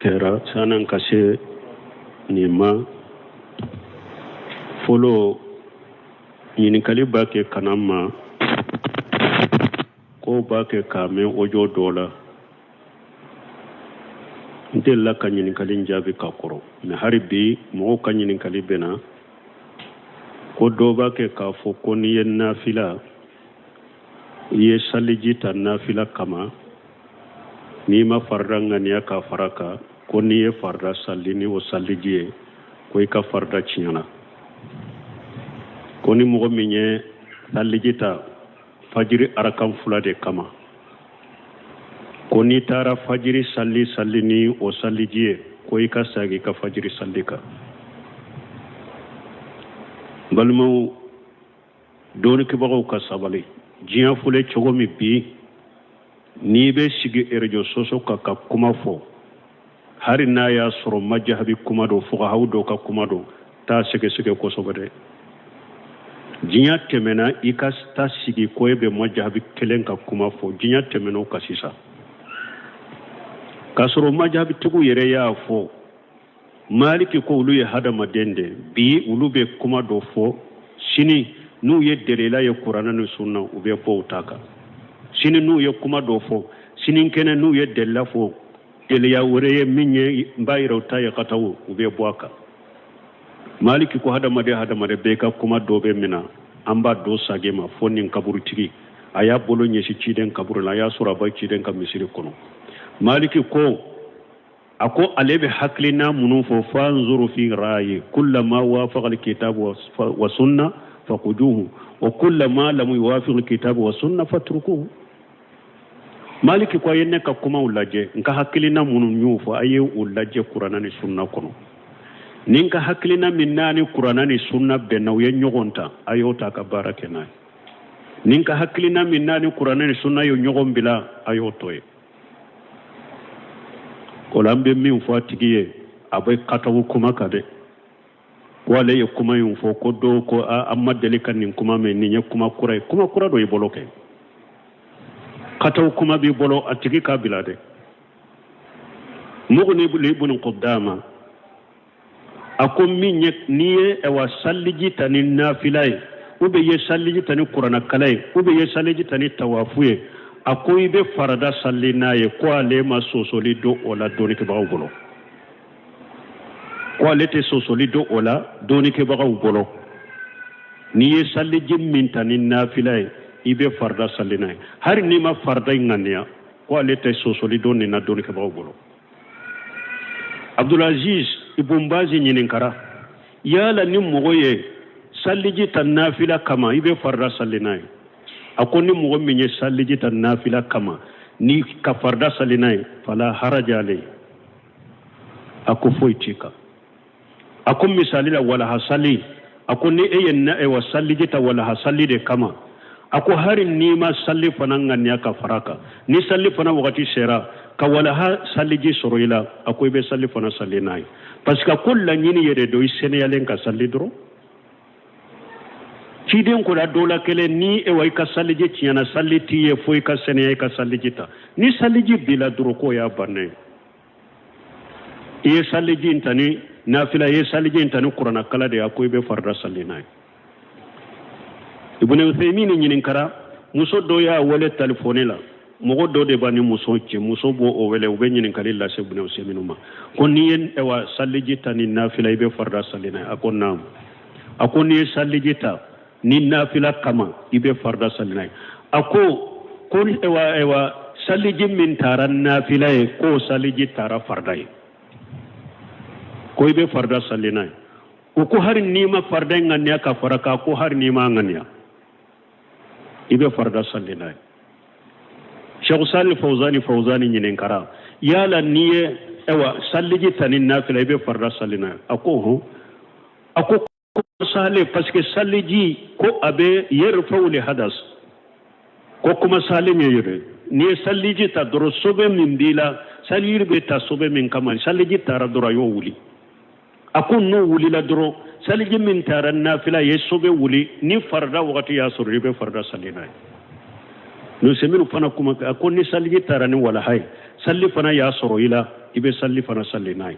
Kɛra san'an ka se nin ma fɔlɔ, ɲininkali b'a kɛ ka na n ma ko b'a kɛ k'a mɛn audio dɔ la. N delila ka ɲininkali jaabi ka kɔrɔ, mais hali bi mɔgɔw ka ɲininkali bɛ na ko dɔ b'a kɛ k'a fɔ ko n'i ye nafila, i ye saliji ta nafila kama, n'i ma farida ŋaniya k'a fara kan, ko n'i ye farida sali ni o saliji ye, ko i ka farida tiɲɛna. Ko ni mɔgɔ min ye saliji ta fajiri arakan fila de kama, ko n'i taara fajiri sali sali ni o saliji ye, ko i ka sagi i ka fajiri sali kan. Balimaw, dɔnnikɛbagaw ka sabali. Diɲɛ fɔlen cogo min bi, n'i bɛ sigi réseaux sociaux kan ka kuma fɔ, hali n'a y'a sɔrɔ majahabi kuma don, fugahaw dɔw ka kuma don, taa sɛgɛsɛgɛ kosɛbɛ dɛ. Diɲɛ tɛmɛna i ka taa sigi ko e bɛ majahabi kelen ka kuma fɔ, diɲɛ tɛmɛna o kan sisan. K'a sɔrɔ majahabitigiw yɛrɛ y'a fɔ, Maliki ko olu ye hadamaden de, bi olu bɛ kuma dɔ fɔ, sini n'u ye delila ye kuranɛ ni sunna, u bɛ bɔ u ta kan. Sini n'u ye kuma dɔ fɔ, sinikɛnɛ n'u ye delila fɔ, deliya wɛrɛ ye min ye n b'a yira u ta ye ka taa, u bɛ bɔ a kan. Maliki ko hadamaden hadamaden bɛɛ ka kuma dɔ bɛ mina, an b'a dɔ sage ma fo nin kaburutigi a y'a bolo ɲɛsin ciden kaburu la, a y'a sɔrɔ a bɛ ciden ka misiri kɔnɔ. Maliki ko, a ko ale bɛ hakilina minnu fɔ, fanzuru fi rayi kullama wafaqa alkitabu wa sunna fakujuhu wa kullama lam yuwafiq alkitabu wa sunna fatrukuhu. Maliki ko a ye ne ka kumaw lajɛ, n ka hakilina minnu n y'o fɔ, a ye o lajɛ kuranna ni sunna kɔnɔ. Ni n ka hakilina min n'a ni kuranna ni sunna bɛnna, u ye ɲɔgɔn ta, a y'o ta ka baara kɛ n'a ye. Ni n ka hakilina min n'a ni kuranna ni sunna ye ɲɔgɔn bila, a y'o to yen. O la an bɛ min fɔ a tigi ye, a bɛ katawu kuma kan dɛ, ko ale ye kuma in fɔ, ko dɔw ko an ma deli ka nin kuma mɛn, nin ye kuma kura ye. Kuma kura dɔ y'i bolo kɛ, katawu kuma b'i bolo, a tigi k'a bila dɛ. Muguni ibn Qudama a ko min ye, n'i ye ɛwa saliji ta ni nafila ye, ou bien i ye saliji ta ni kuranakala ye, ou bien i ye saliji ta ni tawafu ye, a ko i bɛ farada sali n'a ye, ko ale ma sosoli don o la dɔnnikɛbagaw bolo, ko ale tɛ sosoli don o la dɔnnikɛbagaw bolo. N'i ye saliji min ta ni nafila ye, i bɛ farida sali n'a ye, hali n'i ma farida in ŋaniya, ko ale tɛ sosoli don nin na dɔnnikɛbagaw bolo. Abdulaziz Ibn Bazi ɲininkara, yala ni mɔgɔ ye saliji ta nafila kama, i bɛ farida sali n'a ye? A ko ni mɔgɔ min ye saliji ta nafila kama ni ka farida sali n'a ye, fala haraja alayhi, a ko foyi t'i kan. A ko misali la walaha sali, a ko ni e ye na wa saliji ta walaha sali de kama, a ko hari n'i ma sali fana ŋaniya ka fara kan, ni sali fana wagati sera ka walaha saliji sɔrɔ i la, a ko i bɛ sali fana sali n'a ye, parce que a ko laɲini yɛrɛ don i sɛnɛyalen ka sali dɔrɔn. Ciden ko la dɔ la kelen, ni e wa i ka saliji tiɲɛna, sali t'i ye fo i ka sɛnɛya i ka saliji ta. Ni saliji b'i la dɔrɔn, k'o y'a bannen. I ye saliji in ta ni nafila, i ye saliji in ta ni kuranakala de ye, a ko i bɛ farida sali n'a ye. Ibn Uthaymin ɲininkara, muso dɔ y'a wele telefɔni la, mɔgɔ dɔ de b'a ni muso cɛ, muso b'o o wele, u bɛ ɲininkali lase Ibn Uthaymin ma, ko n'i ye wa saliji ta ni nafila, i bɛ farida sali n'a ye? A ko naamu. A ko n'i ye saliji ta ni nafila kama, i bɛ farida sali n'a ye? A ko ko wa saliji min taara nafila ye, k'o saliji taara farida ye, ko i bɛ farida sali n'a ye. O ko hari n'i ma farida in ŋaniya ka fara kan? Ko hari n'i ma ŋaniya, i bɛ farida sali n'a ye. Cheikh Salih Fawzani Fawzani ɲininkara, yala n'i ye ayiwa saliji ta ni nafila, i bɛ farida sali n'a ye? A ko hɔn. A ko sale, parce que saliji ko a bɛ yarfa'ul hadas, ko kuma sale min yɛrɛ, n'i ye saliji ta dɔrɔn, sobe min b'i la, saliji bɛ ta sobe min kama, saliji taara dɔrɔn, a y'o wuli. A ko n'o wulila dɔrɔn, saliji min taara nafila ye sobe wuli, ni farida wagati y'a sɔrɔ, i bɛ farida sali n'a ye. Nusemiru fana kuma, a ko ni saliji taara ni walaha ye, Salifana y'a sɔrɔ i la, i bɛ salifana sali n'a ye.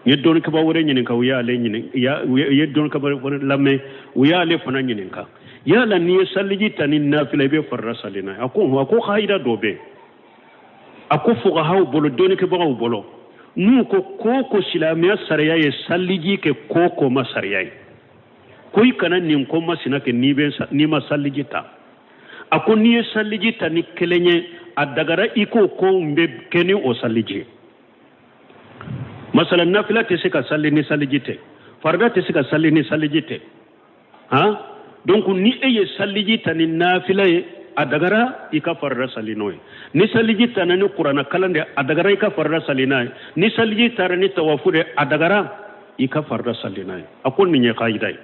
N ye dɔnnikɛbaa wɛrɛ ɲininka, u y'ale ɲininka, u ye dɔnnikɛbaa wɛrɛ lamɛn, u y'ale fana ɲininka, yala n'i ye saliji ta ni nafila, i bɛ farida sali n'a ye? A ko a ko kayida dɔ bɛ yen. A ko fukahaw bolo, dɔnnikɛbagaw bolo, n'u ko ko ko silamɛya sariya ye saliji kɛ ko ko ma sariya ye, ko i kana nin ko masina kɛ n'i ma saliji ta. A ko n'i ye saliji ta ni kelen ye, a dagara i k'o ko in bɛ kɛ ni o saliji ye. Masala, nafila tɛ se ka sali ni saliji tɛ, farida tɛ se ka sali ni saliji tɛ. Han, donc ni e ye saliji ta ni nafila ye, a dagara i ka farida sali n'o ye. Ni saliji tana ni kurana kalan de, a dagara i ka farida sali n'a ye. Ni saliji tara ni tawafu de, a dagara i ka farida sali n'a ye. A ko nin ye kayida ye.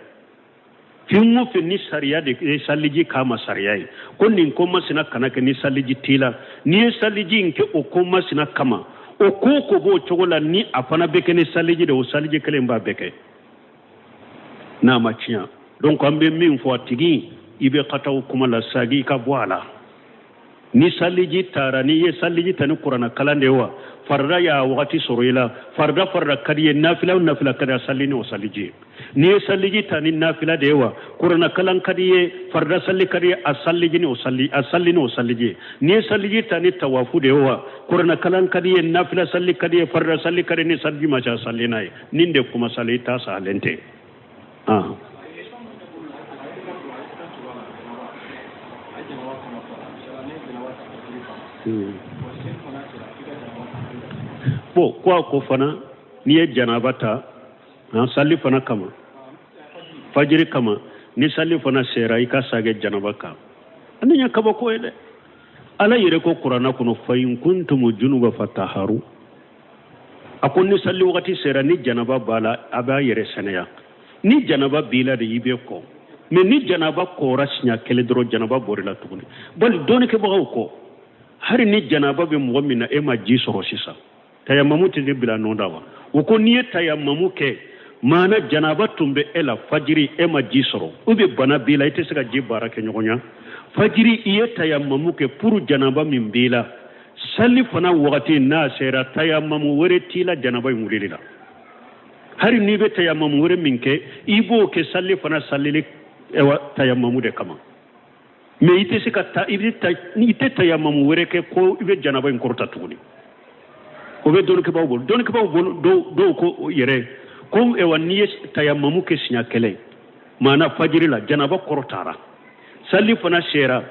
Fɛn o fɛn ni sariya de ye saliji k'a ma sariya ye, ko nin ko masina kana kɛ ni saliji t'i la, n'i ye saliji in kɛ o ko masina kama, o ko ko b'o cogo la, ni a fana bɛ kɛ ni saliji de, o saliji kelen b'a bɛɛ kɛ n'a ma tiɲɛ. Donc an bɛ min fɔ a tigi, i bɛ kataw kuma la sagi, i ka bɔ a la. Ni saliji taara, n'i ye saliji ta ni kurana kalan de ye wa, farida y'a wagati sɔrɔ i la, farida farida ka di ye, nafila o nafila ka di a sali ni o saliji ye. N'i ye saliji ta ni nafila de ye wa, kurana kalan ka di ye, farida sali ka di ye, a saliji ni o sali, a sali ni o saliji ye. N'i ye saliji ta ni tawafu de ye wa, kurana kalan ka di ye, nafila sali ka di ye, farida sali ka di ye, ni saliji ma ca, sali n'a ye. Nin de kuma sali i ta salen tɛ. Ah. Bon, ko a ko fana n'i ye janaba ta an sali fana kama, fajiri kama, ni sali fana sera, i ka sagɛ janaba kan. Ani ye kabako ye dɛ. Ala yɛrɛ ko kuranna kɔnɔ, fa in kuntum junuba fataharu. A ko ni sali wagati sera, ni janaba b'a la, a b'a yɛrɛ sɛnɛya. Ni janaba b'i la de, i bɛ ko. Mais ni janaba kɔra siɲɛ kelen dɔrɔn, janaba bɔr'i la tuguni. Bali dɔnnikɛbagaw ko hali ni janaba bɛ mɔgɔ min na, e ma ji sɔrɔ sisan, tayamamu tɛ bila nɔ da wa? U ko n'i ye tayamamu kɛ, maana janaba tun bɛ e la fajiri, e ma ji sɔrɔ, ou bien bana b'i la, i tɛ se ka ji baara kɛ ɲɔgɔn ya, fajiri i ye tayamamu kɛ pour janaba min b'i la, sali fana wagati n'a sera, tayamamu wɛrɛ t'i la janaba in wulili la. Hali n'i bɛ tayamamu wɛrɛ min kɛ, i b'o kɛ sali fana salili tayamamu de kama. Mais i tɛ se ka ta, i bɛ ta, i tɛ tayamamu wɛrɛ kɛ ko i bɛ janaba in kɔrɔta tuguni. O bɛ dɔnnikɛbaaw bolo. Dɔnnikɛbaaw bolo, dɔw ko yɛrɛ ko ɛwa n'i ye tayamamu kɛ siɲɛ kelen, maana fajiri la, janaba kɔrɔtara, sali fana sera,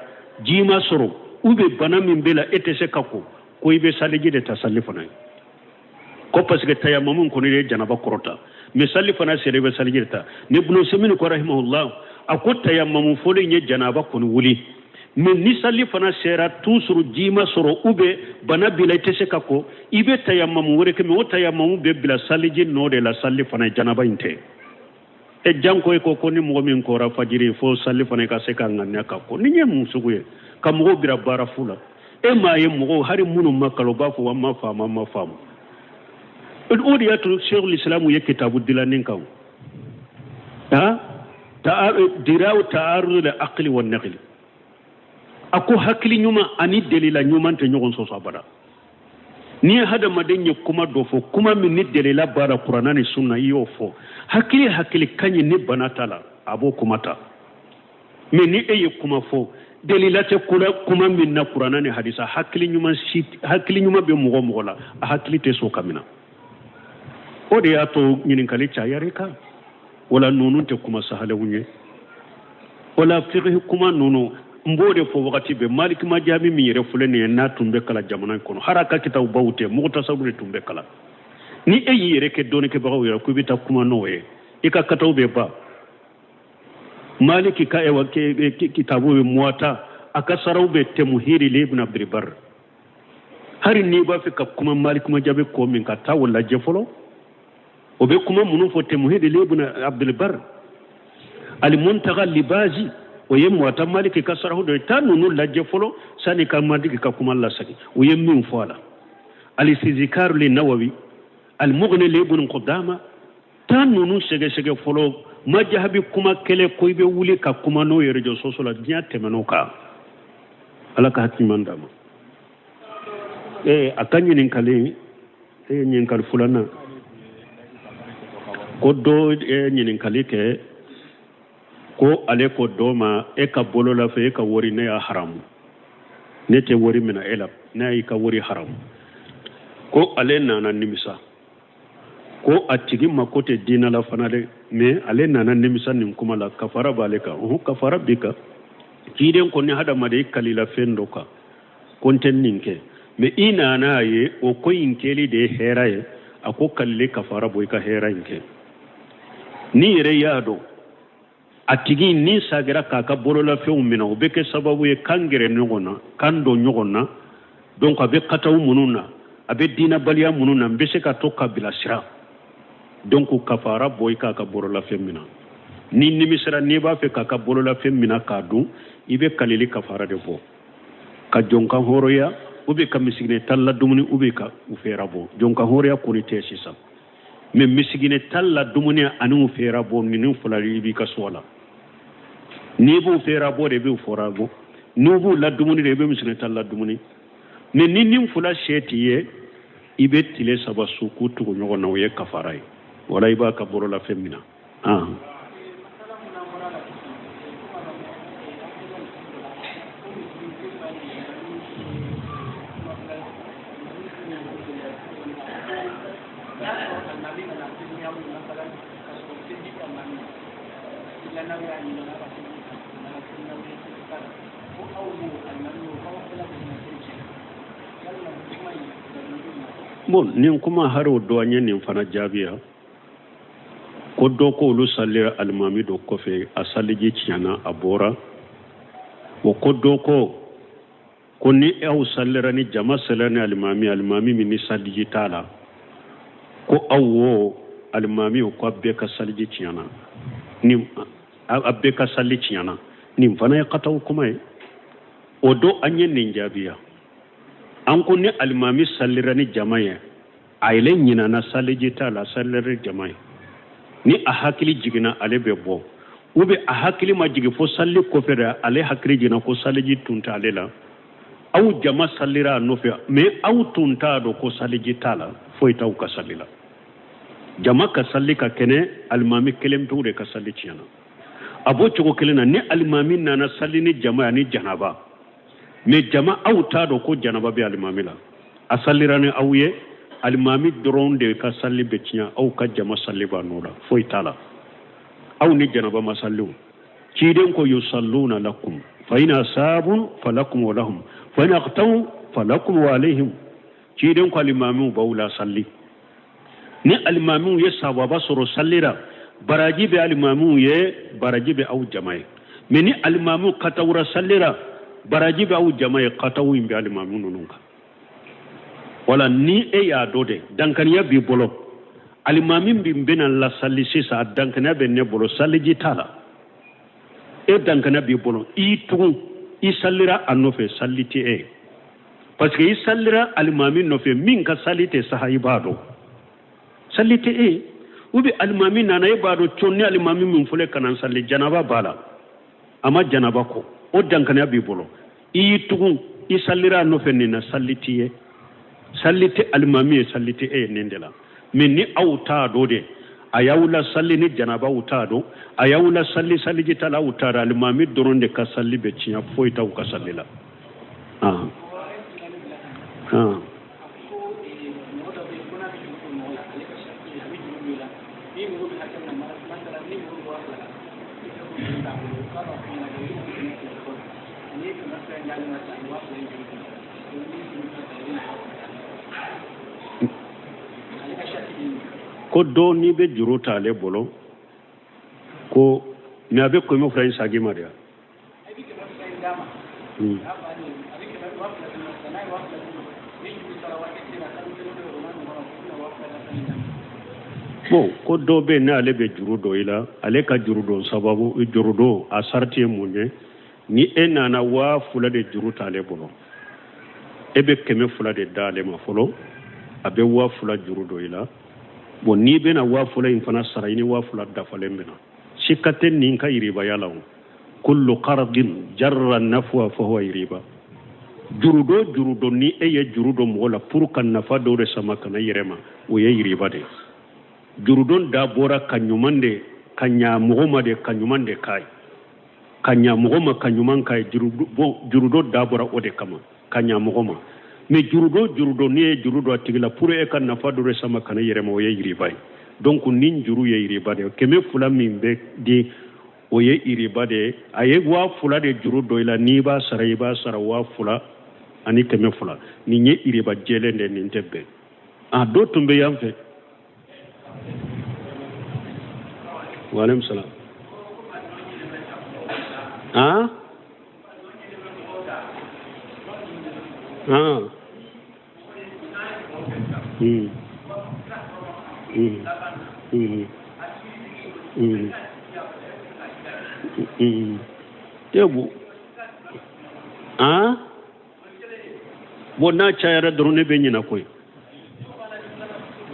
ji ma sɔrɔ, ou bien bana min b'e la, e tɛ se ka ko, ko i bɛ saliji de ta sali fana ye, ko parce que tayamamu kɔni ye janaba kɔrɔta, mais sali fana sera, i bɛ saliji de ta. Ni Ibn Usaymin ko rahimahullah, a ko tayamamu fɔlen ye janaba kɔni wuli, mais ni sali fana sera toujours ji ma sɔrɔ, ou bien bana b'i la, i tɛ se ka ko, i bɛ tayamamu wɛrɛ kɛ, mais o tayamamu bɛ bila saliji nɔ de la, sali fana ye, janaba in tɛ. E janko e ko ko ni mɔgɔ min kɔra fajiri fo sali fana i ka se ka ŋaniya ka ko. Ni ye mun sugu ye ka mɔgɔw bila baara fu la? E m'a ye mɔgɔw hali minnu ma kalan, u b'a fɔ an ma faamu, an ma faamu. O de y'a to Sheikhul Islam ye kitabu dilanni kan, ha, diraw ta'arud al aqli wan naqli. A ko hakili ɲuman ani delila ɲuman tɛ ɲɔgɔn sɔsɔ abada. N'i ye hadamaden ye kuma dɔ fɔ, kuma min ni delila b'a la kuranna ni sunna, i y'o fɔ, hakili hakili ka ɲi ni bana t'a la, a b'o kuma ta. Mais ni e ye kuma fɔ, delila tɛ kuma min na kuranna ni hadisa, hakili ɲuman si, hakili ɲuman bɛ mɔgɔ mɔgɔ la, a hakili tɛ sɔn ka minɛ. O de y'a to ɲininkali cayara i kan. Wala ninnu tɛ kuma sahalenw ye. Wala fiqh kuma ninnu, n b'o de fɔ wagati bɛɛ. Maliki majabi min yɛrɛ filɛ nin ye, n'a tun bɛ kalan jamana in kɔnɔ, hali a ka kitabu baw tɛ, mugutasabu de tun bɛ kalan. Ni e y'i yɛrɛ kɛ dɔnnikɛbagaw yɛrɛ ko i bɛ taa kuma n'o ye, i ka kataw bɛ ban. Maliki ka ewa kitabu bɛ Muwata, a ka saraw bɛ Temuhiri li Ibn Abdul Barr. Hali n'i b'a fɛ ka kuma Maliki majabi ko min ka taa o lajɛ fɔlɔ, o bɛ kuma minnu fɔ Temuhiri li Ibn Abdul Barr, Alimuntaga Libazi, o ye Muwata Maliki ka sarahu dɔ ye. Taa ninnu lajɛ fɔlɔ sani ka Maliki ka kuma lasegin, u ye min fɔ a la. Alisizikaru li Nawawi, Alimughni li Ibn Qudama, taa ninnu sɛgɛsɛgɛ fɔlɔ. Majahabi kuma kɛlɛ ko i bɛ wuli ka kuma n'o yɛrɛ jɔ sɔsɔ la, diɲɛ tɛmɛn'o kan. Ala ka hakili ɲuman d'a ma. A ka ɲininkali ɲininkali filanan ko dɔ ye ɲininkali kɛ ko ale ko dɔ ma e ka bololafɛn e ka wari ne y'a haramu ne tɛ wari minɛ e la ne y'i ka wari haramu ko ale nana nimisa ko a tigi mako tɛ diinɛ la fana dɛ mais ale nana nimisa nin kuma la kafara b'ale kan ɔhɔn kafara b'i kan ciden ko ni hadamaden i kalila fɛn dɔ kan ko n tɛ nin kɛ mais i nana a ye o ko in kɛli de ye hɛrɛ ye a ko kalili kafara bɔ i ka hɛrɛ in kɛ n'i yɛrɛ y'a dɔn a tigi ni sagira k'a ka bololafɛnw minɛ o bɛ kɛ sababu ye kan gɛrɛ ɲɔgɔn na kan don ɲɔgɔn na donc a bɛ kataw minnu na a bɛ diinɛbaliya minnu na n bɛ se ka to ka bilasira donc kafara bɔ i k'a ka bololafɛn minɛ ni nimisira n'i b'a fɛ k'a ka bololafɛn minɛ k'a dun i bɛ kalili kafara de bɔ ka jɔn kan hɔrɔnya ou bien ka misikinɛ tan ladumuni ou bien ka u fɛɛrɛ bɔ jɔn kan hɔrɔnya kɔni tɛ sisan mais misikine tan ladumuni ani u fɛɛrɛ bɔ ninnu fila i b'i ka so la n'i b'u fɛɛrɛ bɔ de i b'u fɛɛrɛ bɔ n'u b'u ladumuni de i bɛ misikine tan ladumuni mais ni nin fila se t'i ye i bɛ tile saba sun k'u tugu ɲɔgɔn na o ye kafara ye wala i b'a ka bololafɛn minɛ. Bon nin kuma hari o dɔ an ye nin fana jaabi yan ko dɔ ko olu salira alimami dɔ kɔfɛ a saliji tiɲɛna a bɔra o ko dɔ ko ko ni aw salira ni jama salira ni alimami alimami min ni saliji t'a la ko aw wo alimami o ko a bɛɛ ka saliji tiɲɛna ni a bɛɛ ka sali tiɲɛna nin fana ye kataw kuma ye o don an ye nin jaabiya an ko ni alimami salira ni jama ye a yɛrɛ ɲinana saliji t'a la salira ni jama ye ni a hakili jiginna ale bɛ bɔ ou bien a hakili ma jigin fo sali kɔfɛ de ale hakili jiginna ko saliji tun t'ale la aw jama salira a nɔfɛ mais aw tun t'a dɔn ko saliji t'a la foyi t'aw ka sali la jama ka sali ka kɛnɛ alimami kelen pewu de ka sali tiɲɛna a b'o cogo kelen na ni alimami nana sali ni jama ye ani janaba mais jama aw t'a dɔn ko janaba bɛ alimami la a salira ni aw ye alimami dɔrɔn de ka sali bɛ tiɲɛ aw ka jama sali b'a nɔ la foyi t'a la aw ni janaba ma sali o ciden ko yusalluna lakum fa in asabu falakum wa lahum fa in akhtau falakum wa alayhim ciden ko alimamiw b'aw la sali ni alimamiw ye sawaba sɔrɔ sali ra baraji bɛ alimamiw ye baraji bɛ aw jama ye mais ni alimamiw katawura sali ra baraji bɛ aw jama ye kataw in bɛ alimamiw ninnu kan wala ni e y'a dɔn de dankaniya b'i bolo alimami min bɛna lasali sisan a dankaniya bɛ ne bolo saliji t'a la e dankaniya b'i bolo i tugun i salira a nɔfɛ sali tɛ e ye parce que i salira alimami nɔfɛ min ka sali tɛ saha i b'a dɔn sali tɛ e ye ou bien alimami nana e b'a dɔn cɔn ni alimami min filɛ ka na sali janaba b'a la a ma janaba ko o dankaniya b'i bolo i y'i tugun i salira a nɔfɛ nin na sali t'i ye sali tɛ alimami ye sali tɛ e ye nin de la mais ni aw t'a dɔn de a y'aw la sali ni janaba aw t'a dɔn a y'aw la sali saliji t'a la aw t'a dɔn alimami dɔrɔn de ka sali bɛ tiɲɛ foyi t'aw ka sali la. Ko dɔ n'i bɛ juru ta ale bolo ko mais a bɛ 200 in sagin ma de wa? Bon ko dɔ bɛ yen n'ale bɛ juru don i la ale ka juru don sababu juru don a sarati ye mun ye ni e nana 2000 de juru ta ale bolo e bɛ 200 de d'ale ma fɔlɔ a bɛ 2000 juru don i la bon n'i bɛna 2000 in fana sara i ni 2000 dafalen bɛna sika tɛ nin ka yiribaya la o kullu qardin jarra nafwa fa huwa yiriba. Jurudon jurudon ni e ye juru don mɔgɔ la pour ka nafa dɔ de sama ka na i yɛrɛ ma, o ye yiriba de ye. Jurudon dabɔra ka ɲuman de ka ɲa mɔgɔ ma de, ka ɲuman de k'a ye, ka ɲa mɔgɔ ma, ka ɲuman k'a ye. Jurudon dabɔra o de kama, ka ɲa mɔgɔ ma. Mais jurudon jurudon n'i ye juru don a tigi la pour e ka nafa dɔ de sama ka na i yɛrɛ ma, o ye yiriba ye. Donc nin juru ye yiriba de ye. 200 min bɛ di, o ye iriba de ye. A ye 2000 de juru don i la, n'i b'a sara, i b'a sara 2200. Nin ye iriba jɛlen de, nin tɛ bɛn. A dɔ tun bɛ yan fɛ. Waaleykum salam. Han han. Hmm. Hmm. Hmm. Hmm. Hmm. Tebu. Han? Bon, n'a cayara dɔrɔn ne bɛ ɲinɛ koyi.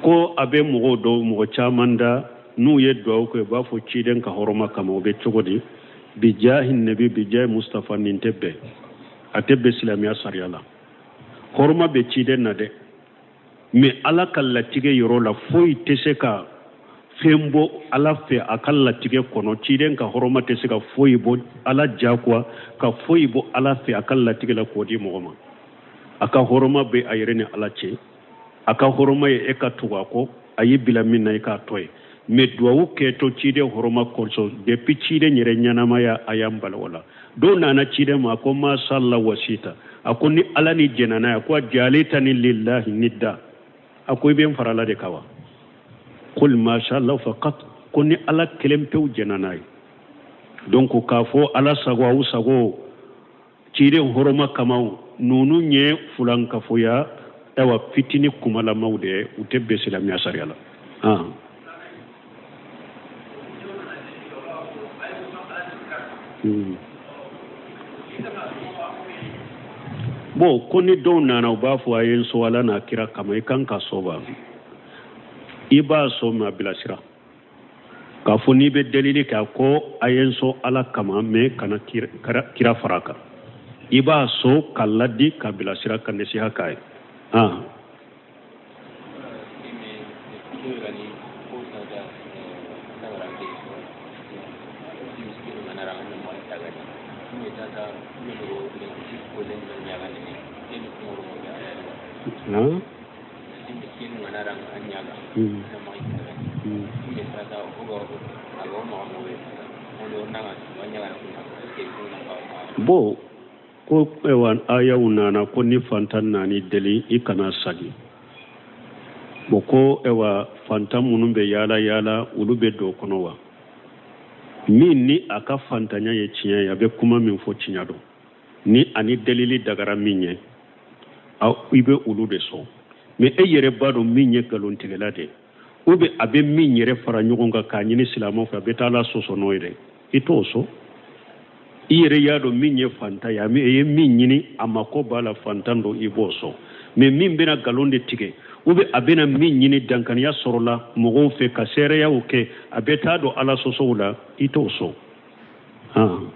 Ko a bɛ mɔgɔw dɔw, mɔgɔ caman da, n'u ye duwawu kɛ, u b'a fɔ ciden ka hɔrɔma kama. O bɛ cogo di? Bijahi nabi, bijahi mustafa, nin tɛ bɛn, a tɛ bɛn silamɛya sariya la. Hɔrɔma bɛ ciden na dɛ, mais ala ka latigɛ yɔrɔ la, foyi tɛ se ka fɛn bɔ ala fɛ a ka latigɛ kɔnɔ. Ciden ka hɔrɔma tɛ se ka foyi bɔ ala jagoya ka foyi bɔ ala fɛ a ka latigɛ la k'o di mɔgɔ ma. A ka hɔrɔma bɛ a yɛrɛ ni ala cɛ. A ka hɔrɔma ye e ka tugu a kɔ, a y'i bila min na, i k'a to yen. Mais duwawu kɛtɔ ciden hɔrɔma kosɔn, depuis ciden yɛrɛ ɲɛnamaya, a y'an bala o la. Dɔw nana ciden ma, a ko masala wasita, a ko ni ala ni jɛnna n'a ye, ko jalitani lillahi nidda, a ko i bɛ n fara ala de kan wa? Qul masha Allah faqat, ko ni ala kelen pewu jɛnna n'a ye. Donc k'a fɔ ala sago, aw sago, ciden hɔrɔma kama, ninnu ye fulankafoya, ayiwa, fitini kumalamaw de ye, u tɛ bɛn silamɛya sariya la. Han. Hmm. Bon, ko ni dɔw nana, u b'a fɔ a ye n sɔn ala n'a kira kama, i kan ka sɔn ba, i b'a sɔn, mais a bilasira k'a fɔ n'i bɛ delili kɛ, a ko a ye n sɔn ala kama, mais kana kira fara a kan. I b'a sɔn ka ladi, ka bilasira, ka nasiha k'a ye. Han. Han. Hmm. Hmm. Bon, ko ayiwa, ayaw nana ko ni fantan nan'i deli, i kana sagi. Bon, ko ayiwa, fantan minnu bɛ yaala yaala, olu bɛ don kɔnɔ wa? Min ni a ka fantanya ye tiɲɛ ye, a bɛ kuma min fɔ tiɲɛ don, ni ani delili dagara min ye, i bɛ olu de sɔn. Mais e yɛrɛ b'a dɔn min ye nkalontigɛla de ye, ou bien a bɛ min yɛrɛ fara ɲɔgɔn kan k'a ɲini silamɛw fɛ, a bɛ taa ala sɔsɔ n'o ye dɛ, i t'o sɔn. I yɛrɛ y'a dɔn min ye fantan ye, a ye min ɲini, a mako b'a la, fantan don, i b'o sɔn. Mais min bɛna nkalon de tigɛ, ou bien a bɛna min ɲini dankaniya sɔrɔla mɔgɔw fɛ ka seereyaw kɛ, a bɛ taa don ala sɔsɔw la, i t'o sɔn. Han.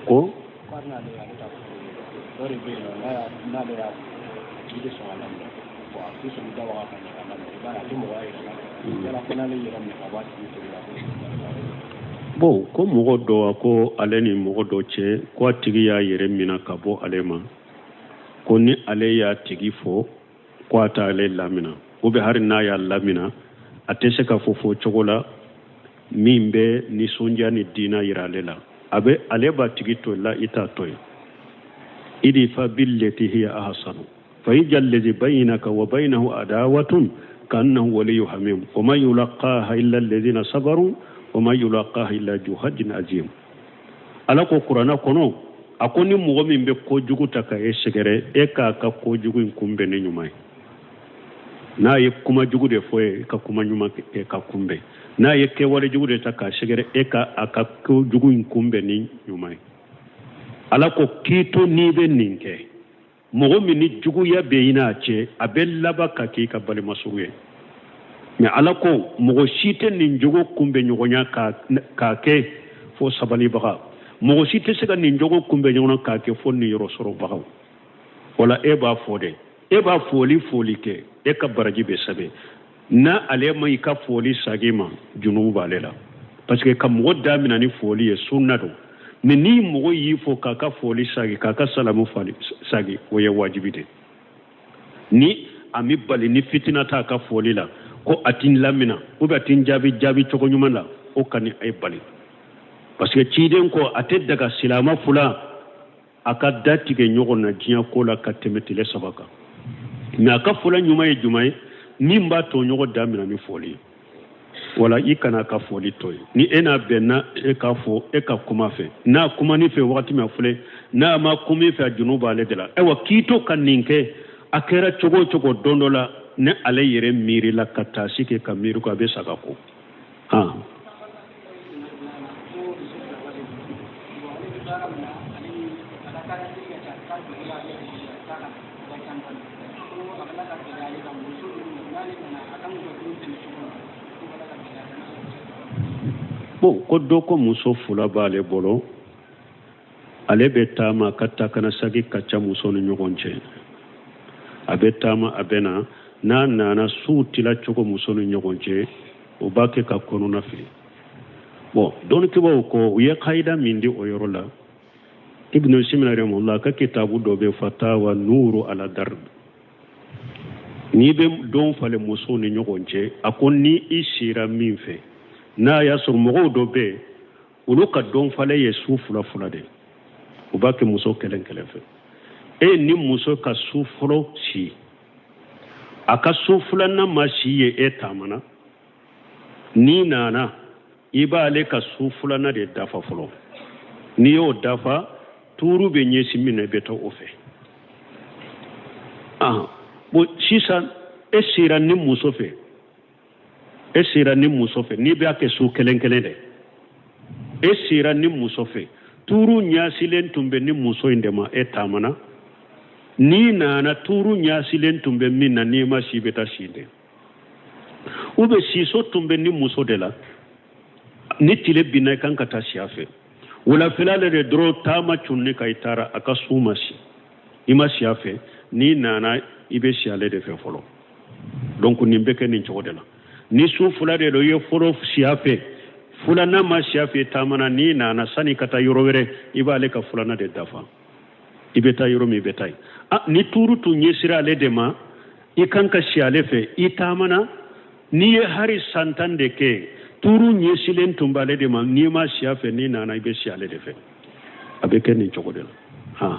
Ko bon, ko mɔgɔ dɔ, a ko ale ni mɔgɔ dɔ cɛ, ko a tigi y'a yɛrɛ minɛ ka bɔ ale ma, ko ni ale y'a tigi fɔ ko a t'ale lamina, ou bien hali n'a y'a lamina, a tɛ se ka fɔ fɔ cogo la min bɛ nisɔndiya ni diina yira ale la. A bɛ ale b'a tigi to la, i t'a to yen. Idfa billati hiya ahsanu fa idha alladhi baynaka wa baynahu adawatun ka'annahu waliyyu hamim wa ma yulaqaha illa alladhina sabaru wa ma yulaqaha illa dhu hazzin azim. Ala ko kuranɛ kɔnɔ, a ko ni mɔgɔ min bɛ kojugu ta ka e sɛgɛrɛ, e k'a ka kojugu in kunbɛn ni ɲuman ye. N'a ye kuma jugu de fɔ e ye, ka kuma ɲuman kɛ ka kunbɛn. N'a ye kɛwale jugu de ta k'a sɛgɛrɛ, e ka a ka kojugu in kunbɛn ni ɲuman ye. Ala ko k'i to n'i bɛ nin kɛ. Mɔgɔ min ni juguya bɛ i n'a cɛ, a bɛ laban ka k'i ka balimasuru ye. Mɛ Ala ko mɔgɔ si tɛ nin jogo kunbɛn ɲɔgɔnya k'a kɛ fo sabalibaga. Mɔgɔ si tɛ se ka nin jogo kunbɛn ɲɔgɔn na k'a kɛ fo niyɔrɔ sɔrɔbagaw. O la e b'a fɔ dɛ, e b'a foli foli kɛ, e ka baraji bɛ sɛbɛn. N'a ale ma i ka foli sagi ma, junubu b'ale la, parce que ka mɔgɔ damina ni foli ye sunna don. Mɛ ni mɔgɔ y'i fo k'a ka foli sagi, k'a ka salamu fali sagi, o ye wajibi de. Ni a mi bali ni fitina t'a ka foli la, ko a ti lamina ou bien a ti jaabi jaabi cogo ɲuman la, o kana e bali, parce que ciden ko a tɛ daga silama fila a ka da tigɛ ɲɔgɔn na diɲɛ ko la ka tɛmɛ tile 3 kan. Mɛ a ka fɔla ɲuman ye jumɛn ye? Min b'a tɔɲɔgɔn damina ni foli ye. Wala i kana ka foli to ye. Ni e n'a bɛnna, e k'a fɔ, e ka kuma fɛ. N'a kumani fɛ wagati min a filɛ, n'a ma kuma fɛ, a junu b'ale de la. Ayiwa, k'i to ka nin kɛ, a kɛra cogo o cogo, don dɔ la ni ale yɛrɛ miirila ka taasi kɛ ka miiri ko a bɛ saga ko han. Bon, ko dɔ ko muso fila b'ale bolo, ale bɛ taama ka taa kana sagi ka ca muso ni ɲɔgɔn cɛ. A bɛ taama, a bɛ na, n'a nana su tila cogo muso ni ɲɔgɔn cɛ, o b'a kɛ ka kɔnɔna fili. Bon, dɔnnikɛbaaw ko u ye kayida min di o yɔrɔ la, Ibn Usaymin rahimahullah ka kitabu dɔ bɛ Fatawa Nuru ala Darb. N'i bɛ don falen musow ni ɲɔgɔn cɛ, a ko ni i sira min fɛ, n'a y'a sɔrɔ mɔgɔw dɔ bɛ yen, olu ka don falen ye su fila fila de, u b'a kɛ muso kelen kelen fɛ. E ni muso ka su fɔlɔ si, a ka su filanan ma si ye, e taamana, n'i nana i b'ale ka su filanan de dafa fɔlɔ. N'i y'o dafa, tuuru bɛ ɲɛsin min na, i bɛ taa o fɛ. Bon, sisan e sera ni muso fɛ, e sera ni muso fɛ, n'i b'a kɛ su kelen kelen dɛ, e sera ni muso fɛ, tuuru ɲasilen tun bɛ ni muso in de ma, e taamana, n'i nana tuuru ɲasilen tun bɛ min na, n'i ma si, bɛ taa si de. Ou bien siso tun bɛ ni muso de la, ni tile binna, i kan ka taa si a fɛ. Wulafɛla de dɔrɔn, taama cunni ka i taara, a ka su ma si, i ma si a fɛ, n'i nana i bɛ si ale de fɛ fɔlɔ. Donc nin bɛ kɛ nin cogo de la. Ni su fila de don, i ye fɔlɔ si a fɛ, filanan ma si a fɛ, taamana, n'i nana sani ka taa yɔrɔ wɛrɛ, i b'ale ka filanan de dafa, i bɛ taa yɔrɔ min, i bɛ taa yen. Ni tuuru tun ɲɛsira ale de ma, i kan ka si ale fɛ, i taamana, n'i ye hari san 10 de kɛ, tuuru ɲɛsilen tun b'ale de ma, n'i ma si a fɛ, n'i nana i bɛ si ale de fɛ. A bɛ kɛ nin cogo de la. Han,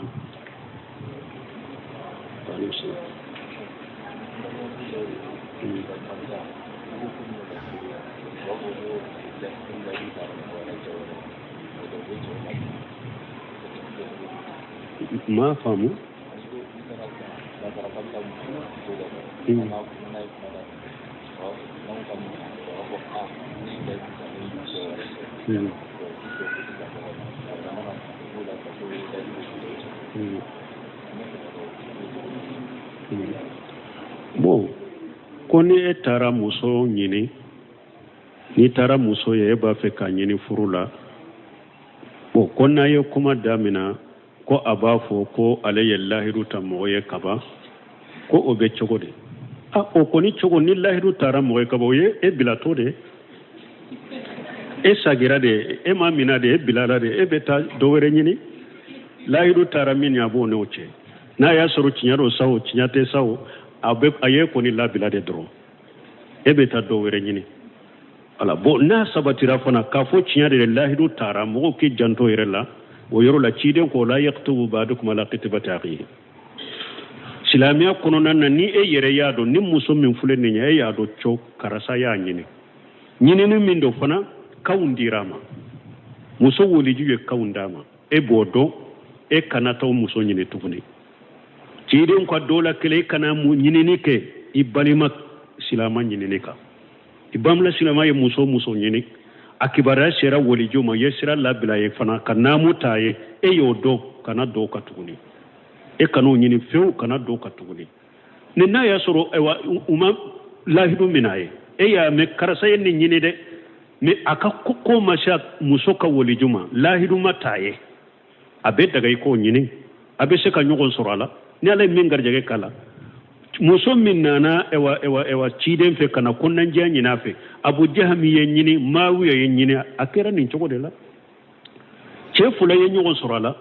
m'a faamu. Bon, ko ni e taara muso ɲini, n'i taara muso ye, e b'a fɛ k'a ɲini furu la. Bon, ko n'a ye kuma damina, ko a b'a fɔ ko ale ye lahidu ta mɔgɔ ye kaban, ko o bɛ cogo di? A o kɔni cogo, ni lahidu taara mɔgɔ ye kaban, o ye e bilatɔ de, e sagira de, e ma mina de, e bilala de, e bɛ taa dɔ wɛrɛ ɲini. Lahidu taara min ye, a b'o n'o cɛ. N'a y'a sɔrɔ tiɲɛ don sa o, tiɲɛ tɛ sa o, a bɛ a ye kɔni labila de dɔrɔn, e bɛ taa dɔ wɛrɛ ɲini. Wala, bon, n'a sabatira fana k'a fɔ tiɲɛ de lahidu taara, mɔgɔw k'i janto yɛrɛ la o yɔrɔ la. Ciden ko la yaktubu ba'dukum ala kitibati akhihi. Silamɛya kɔnɔna na, ni e yɛrɛ y'a dɔn ni muso min filɛ nin ye, e y'a dɔn co karisa y'a ɲini, ɲinini min don fana, kanw dira a ma, muso woliju ye kanw d'a ma, e b'o dɔn, e kana taa muso ɲini tuguni. Ciden ka dɔ la kelen, e kana mu ɲinini kɛ i balima silama ɲinini kan. I balima silama ye muso muso ɲini, a kibaruya sera waliju ma, i ye sira labila ye fana ka naamu ta ye, e y'o dɔn, kana dɔw ka tuguni. E kan'o ɲini fewu, kana don ka tuguni. Ni n'a y'a sɔrɔ ayiwa u ma lahidu minɛ a ye, e y'a mɛn karisa ye nin ɲini dɛ, mais a ka ko ma se muso ka waliju ma, lahidu ma t'a ye, a bɛ daga i k'o ɲini, a bɛ se ka ɲɔgɔn sɔrɔ a la ni Ala ye min garijɛgɛ k'a la. Muso min nana ewa ewa ewa ciden fɛ ka na kɔnɔnajɛya ɲini a fɛ, Abu Jahami ye ɲini, Maawiya ye ɲini, a kɛra nin cogo de la. Cɛ fila ye ɲɔgɔn sɔrɔ a la,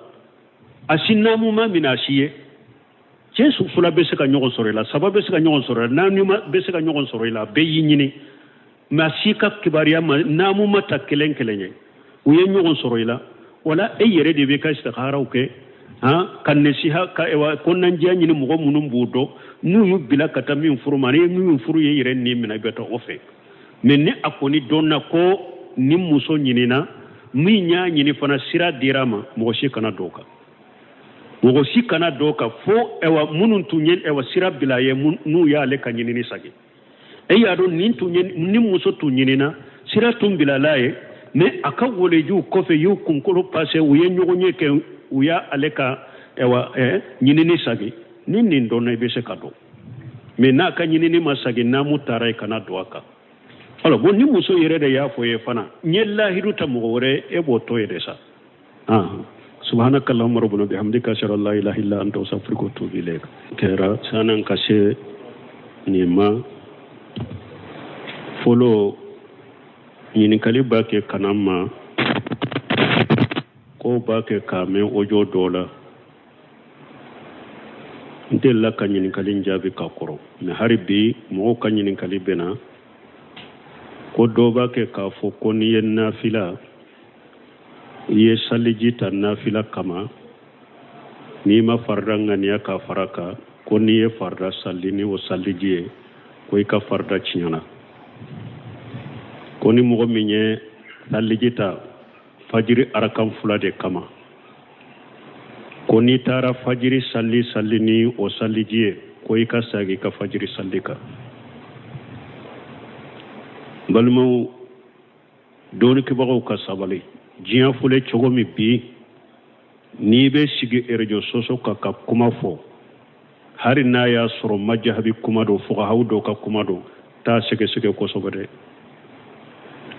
a si naamu ma minɛ a si ye. Cɛ fila bɛ se ka ɲɔgɔn sɔrɔ i la, saba bɛ se ka ɲɔgɔn sɔrɔ i la, naani bɛ se ka ɲɔgɔn sɔrɔ i la, bɛɛ y'i ɲini, mais a si ka kibaruya ma naamu ma ta kelen kelen ye, u ye ɲɔgɔn sɔrɔ i la. Wala e yɛrɛ de bɛ ka istikharaw kɛ, han, ka nasiha ka ewa kɔnɔnajɛya ɲini mɔgɔ minnu b'u dɔn, n'u y'u bila ka taa min furu ma, ni min furu ye yɛrɛ ni minɛ, i bɛ taa o fɛ. Mais ni a kɔni dɔnna ko ni muso ɲinina, min y'a ɲini fana sira dira a ma, mɔgɔ si kana don o kan, mɔgɔ si kana don o kan fo ɛwa minnu tun ye ɛwa sira bila a ye, n'u y'ale ka ɲinini sagi. E y'a dɔn nin tun ye ni muso tun ɲinina, sira tun bilala a ye, mais a ka walejuw kɔfɛ y'u kunkolo pase, u ye ɲɔgɔn ye kɛ, u y'ale ka ɛwa ɲinini sagi. Ni nin dɔnna, i bɛ se ka don. Mais n'a ka ɲinini ma sagi, naamu taara, i kana don a kan. Alors bon, ni muso yɛrɛ de y'a fɔ ye fana n ye lahidu ta mɔgɔ wɛrɛ, e b'o to ye de sa. Subhanaka allahumma rabbana bihamdika ashhadu an la ilaha illa anta astaghfiruka wa atubu ilayk. Kɛra sanan ka se nin ma fɔlɔ, ɲininkali b'a kɛ ka na n ma ko b'a kɛ k'a mɛn audio dɔ la. N delila ka ɲininkali jaabi ka kɔrɔ, mais hali bi mɔgɔw ka ɲininkali bɛ na ko dɔ b'a kɛ k'a fɔ ko n'i ye nafila, i ye saliji ta nafila kama, n'i ma farida ŋaniya k'a fara kan, ko n'i ye farida sali ni o saliji ye, ko i ka farida tiɲɛna. Ko ni mɔgɔ min ye saliji ta fajiri arakan fila de kama, ko n'i taara fajiri sali sali ni o saliji ye, ko i ka segin i ka fajiri sali kan. Balimaw, dɔnnikɛbagaw ka sabali. Diɲɛ fɔlen cogo min bi, n'i bɛ sigi réseaux sociaux kan ka kuma fɔ, hali n'a y'a sɔrɔ majahabi kuma don, fuqahaw dɔw ka kuma don, taa sɛgɛsɛgɛ kosɛbɛ dɛ.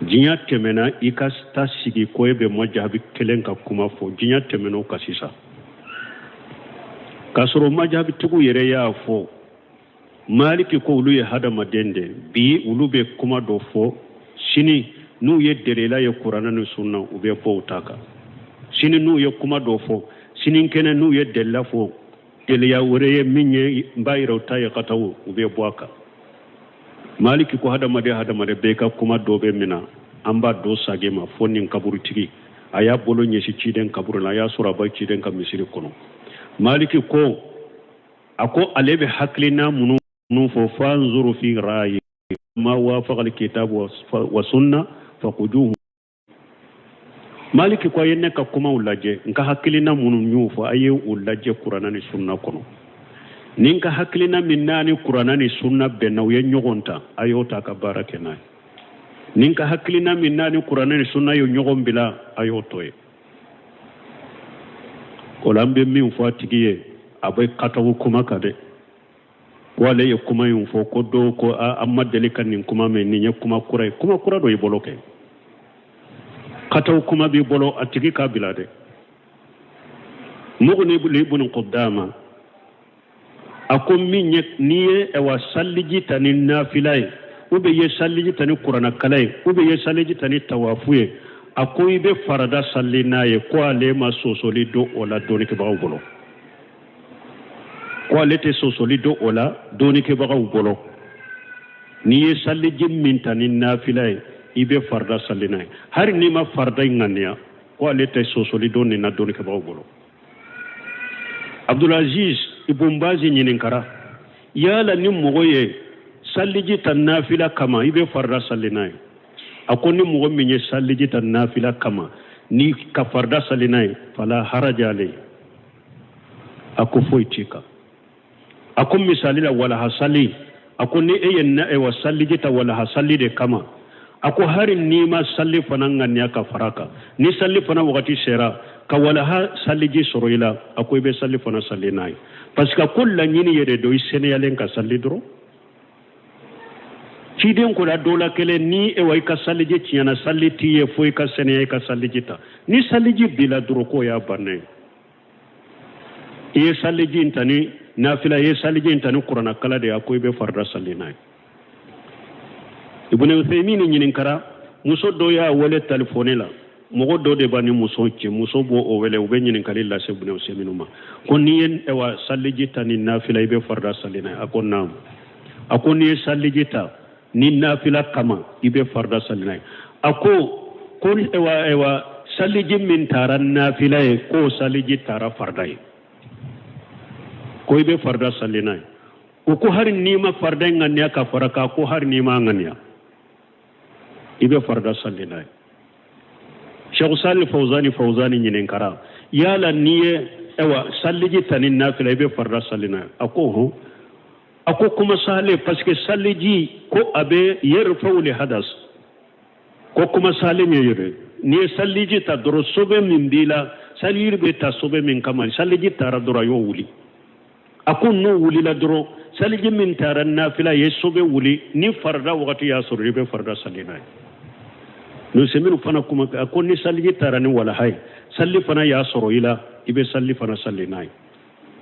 Diɲɛ tɛmɛna i ka taa sigi ko e bɛ majahabi kelen ka kuma fɔ, diɲɛ tɛmɛna o kan sisan. K'a sɔrɔ majahabitigiw yɛrɛ y'a fɔ, Maliki ko olu ye hadamaden de, bi olu bɛ kuma dɔ fɔ, sini n'u ye delila ye kuranɛ ni sunna, u bɛ bɔ u ta kan. Sini n'u ye kuma dɔ fɔ, sinikɛnɛ n'u ye delila fɔ, deliya wɛrɛ ye min ye n b'a yira u ta ye ka taa, u bɛ bɔ a kan. Maliki ko hadamaden hadamaden bɛɛ ka kuma dɔ bɛ min na, an b'a dɔ sagi ma fo nin kaburutigi a y'a bolo ɲɛsin ciden kaburu la, a y'a sɔrɔ a bɛ ciden ka misiri kɔnɔ. Maliki ko a ko ale bɛ hakilina minnu fɔ, fanzuru fi rayi ma wafaqa alkitab wa sunna faquduhu. Maliki ko a ye ne ka kumaw lajɛ, n ka hakilina minnu n y'o fɔ, a ye o lajɛ kuranɛ ni sunna kɔnɔ. Ni n ka hakilina min n'a ni kuranɛ ni sunna bɛnna, u ye ɲɔgɔn ta, a y'o ta ka baara kɛ n'a ye. Ni n ka hakilina min n'a ni kuranɛ ni sunna ye ɲɔgɔn bila, a y'o to ye. O la an bɛ min fɔ a tigi ye, a bɛ kataw kuma kan dɛ, ko ale ye kuma in fɔ, ko dɔw ko an ma deli ka nin kuma mɛn, nin ye kuma kura ye. Kuma kura dɔ y'i bolo kɛ, kataw kuma b'i bolo, a tigi k'a bila dɛ. Mughni ibn Qudama a ko min ye n'i ye ɛwa saliji ta ni nafila ye, ou bien i ye saliji ta ni kuranɛkalan ye, ou bien i ye saliji ta ni tawafu ye, a ko i bɛ farada sali n'a ye, ko ale ma sosoli don o la dɔnnikɛbagaw bolo, ko ale tɛ sosoli don o la dɔnnikɛbagaw bolo. N'i ye saliji min ta ni nafila ye, i bɛ farida sali n'a ye, hali n'i ma farida in ŋaniya, ko ale tɛ sosoli don nin na dɔnnikɛbagaw bolo. Abdulaziz Ibn Bazi ɲininkara, yala ni mɔgɔ ye saliji ta nafila kama, i bɛ farida sali n'a ye? A ko ni mɔgɔ min ye saliji ta nafila kama ni ka farida sali n'a ye, fala haraja alayhi, a ko foyi t'i kan. A ko misali la walaha sali, a ko ni e ye na saliji ta walaha sali de kama, a ko hari n'i ma sali fana ŋaniya ka fara kan, ni sali fana wagati sera, Ka walaha saliji sɔrɔ i la, a ko i bɛ sali fana sali n'a ye, parce que ko laɲini yɛrɛ don i sɛnɛyalen ka sali dɔrɔn. Ciden ko la dɔ la kelen, ni ewa i ka saliji tiɲɛna, sali t'i ye fo i ka sɛnɛya, i ka saliji ta. Ni saliji b'i la dɔrɔn, k'o y'a bannen. I ye saliji in ta ni nafila, i ye saliji in ta ni kuranna kalan de ye, a ko i bɛ farida sali n'a ye. Ibn Uthaymin ɲininkara, muso dɔ y'a wele telefɔni la, mɔgɔ dɔ de b'a ni muso cɛ, muso b'o o wele, u bɛ ɲininkali lase Ibn Uthaymin ma ko n'i ye ewa saliji ta ni nafila, i bɛ farida sali n'a ye? A ko naamu. A ko n'i ye saliji ta ni nafila kama, i bɛ farida sali n'a ye? A ko ewa saliji min taara nafila ye, k'o saliji taara farida ye, ko i bɛ farida sali n'a ye. O ko hari n'i ma farida in ŋaniya ka fara kan? Ko hari n'i ma ŋaniya, i bɛ farida sali n'a ye. Cheikh Salih Fawzani ɲininkara, yala n'i ye ewa saliji ta ni nafila, i bɛ farida sali n'a ye? A ko hɔn. A ko kuma sale, parce que saliji ko a bɛ yarfa'u li hadas, ko kuma sale min yɛrɛ, n'i ye saliji ta dɔrɔn, sobe min b'i la, saliji bɛ ta sobe min kama, saliji taara dɔrɔn, a y'o wuli. A ko n'o wulila dɔrɔn, saliji min taara nafila ye sobe wuli, ni farida wagati y'a sɔrɔ, i bɛ farida sali n'a ye. Nusemiru fana kuma, a ko ni saliji taara ni walaha ye, sali fana y'a sɔrɔ i la, i bɛ sali fana sali n'a ye.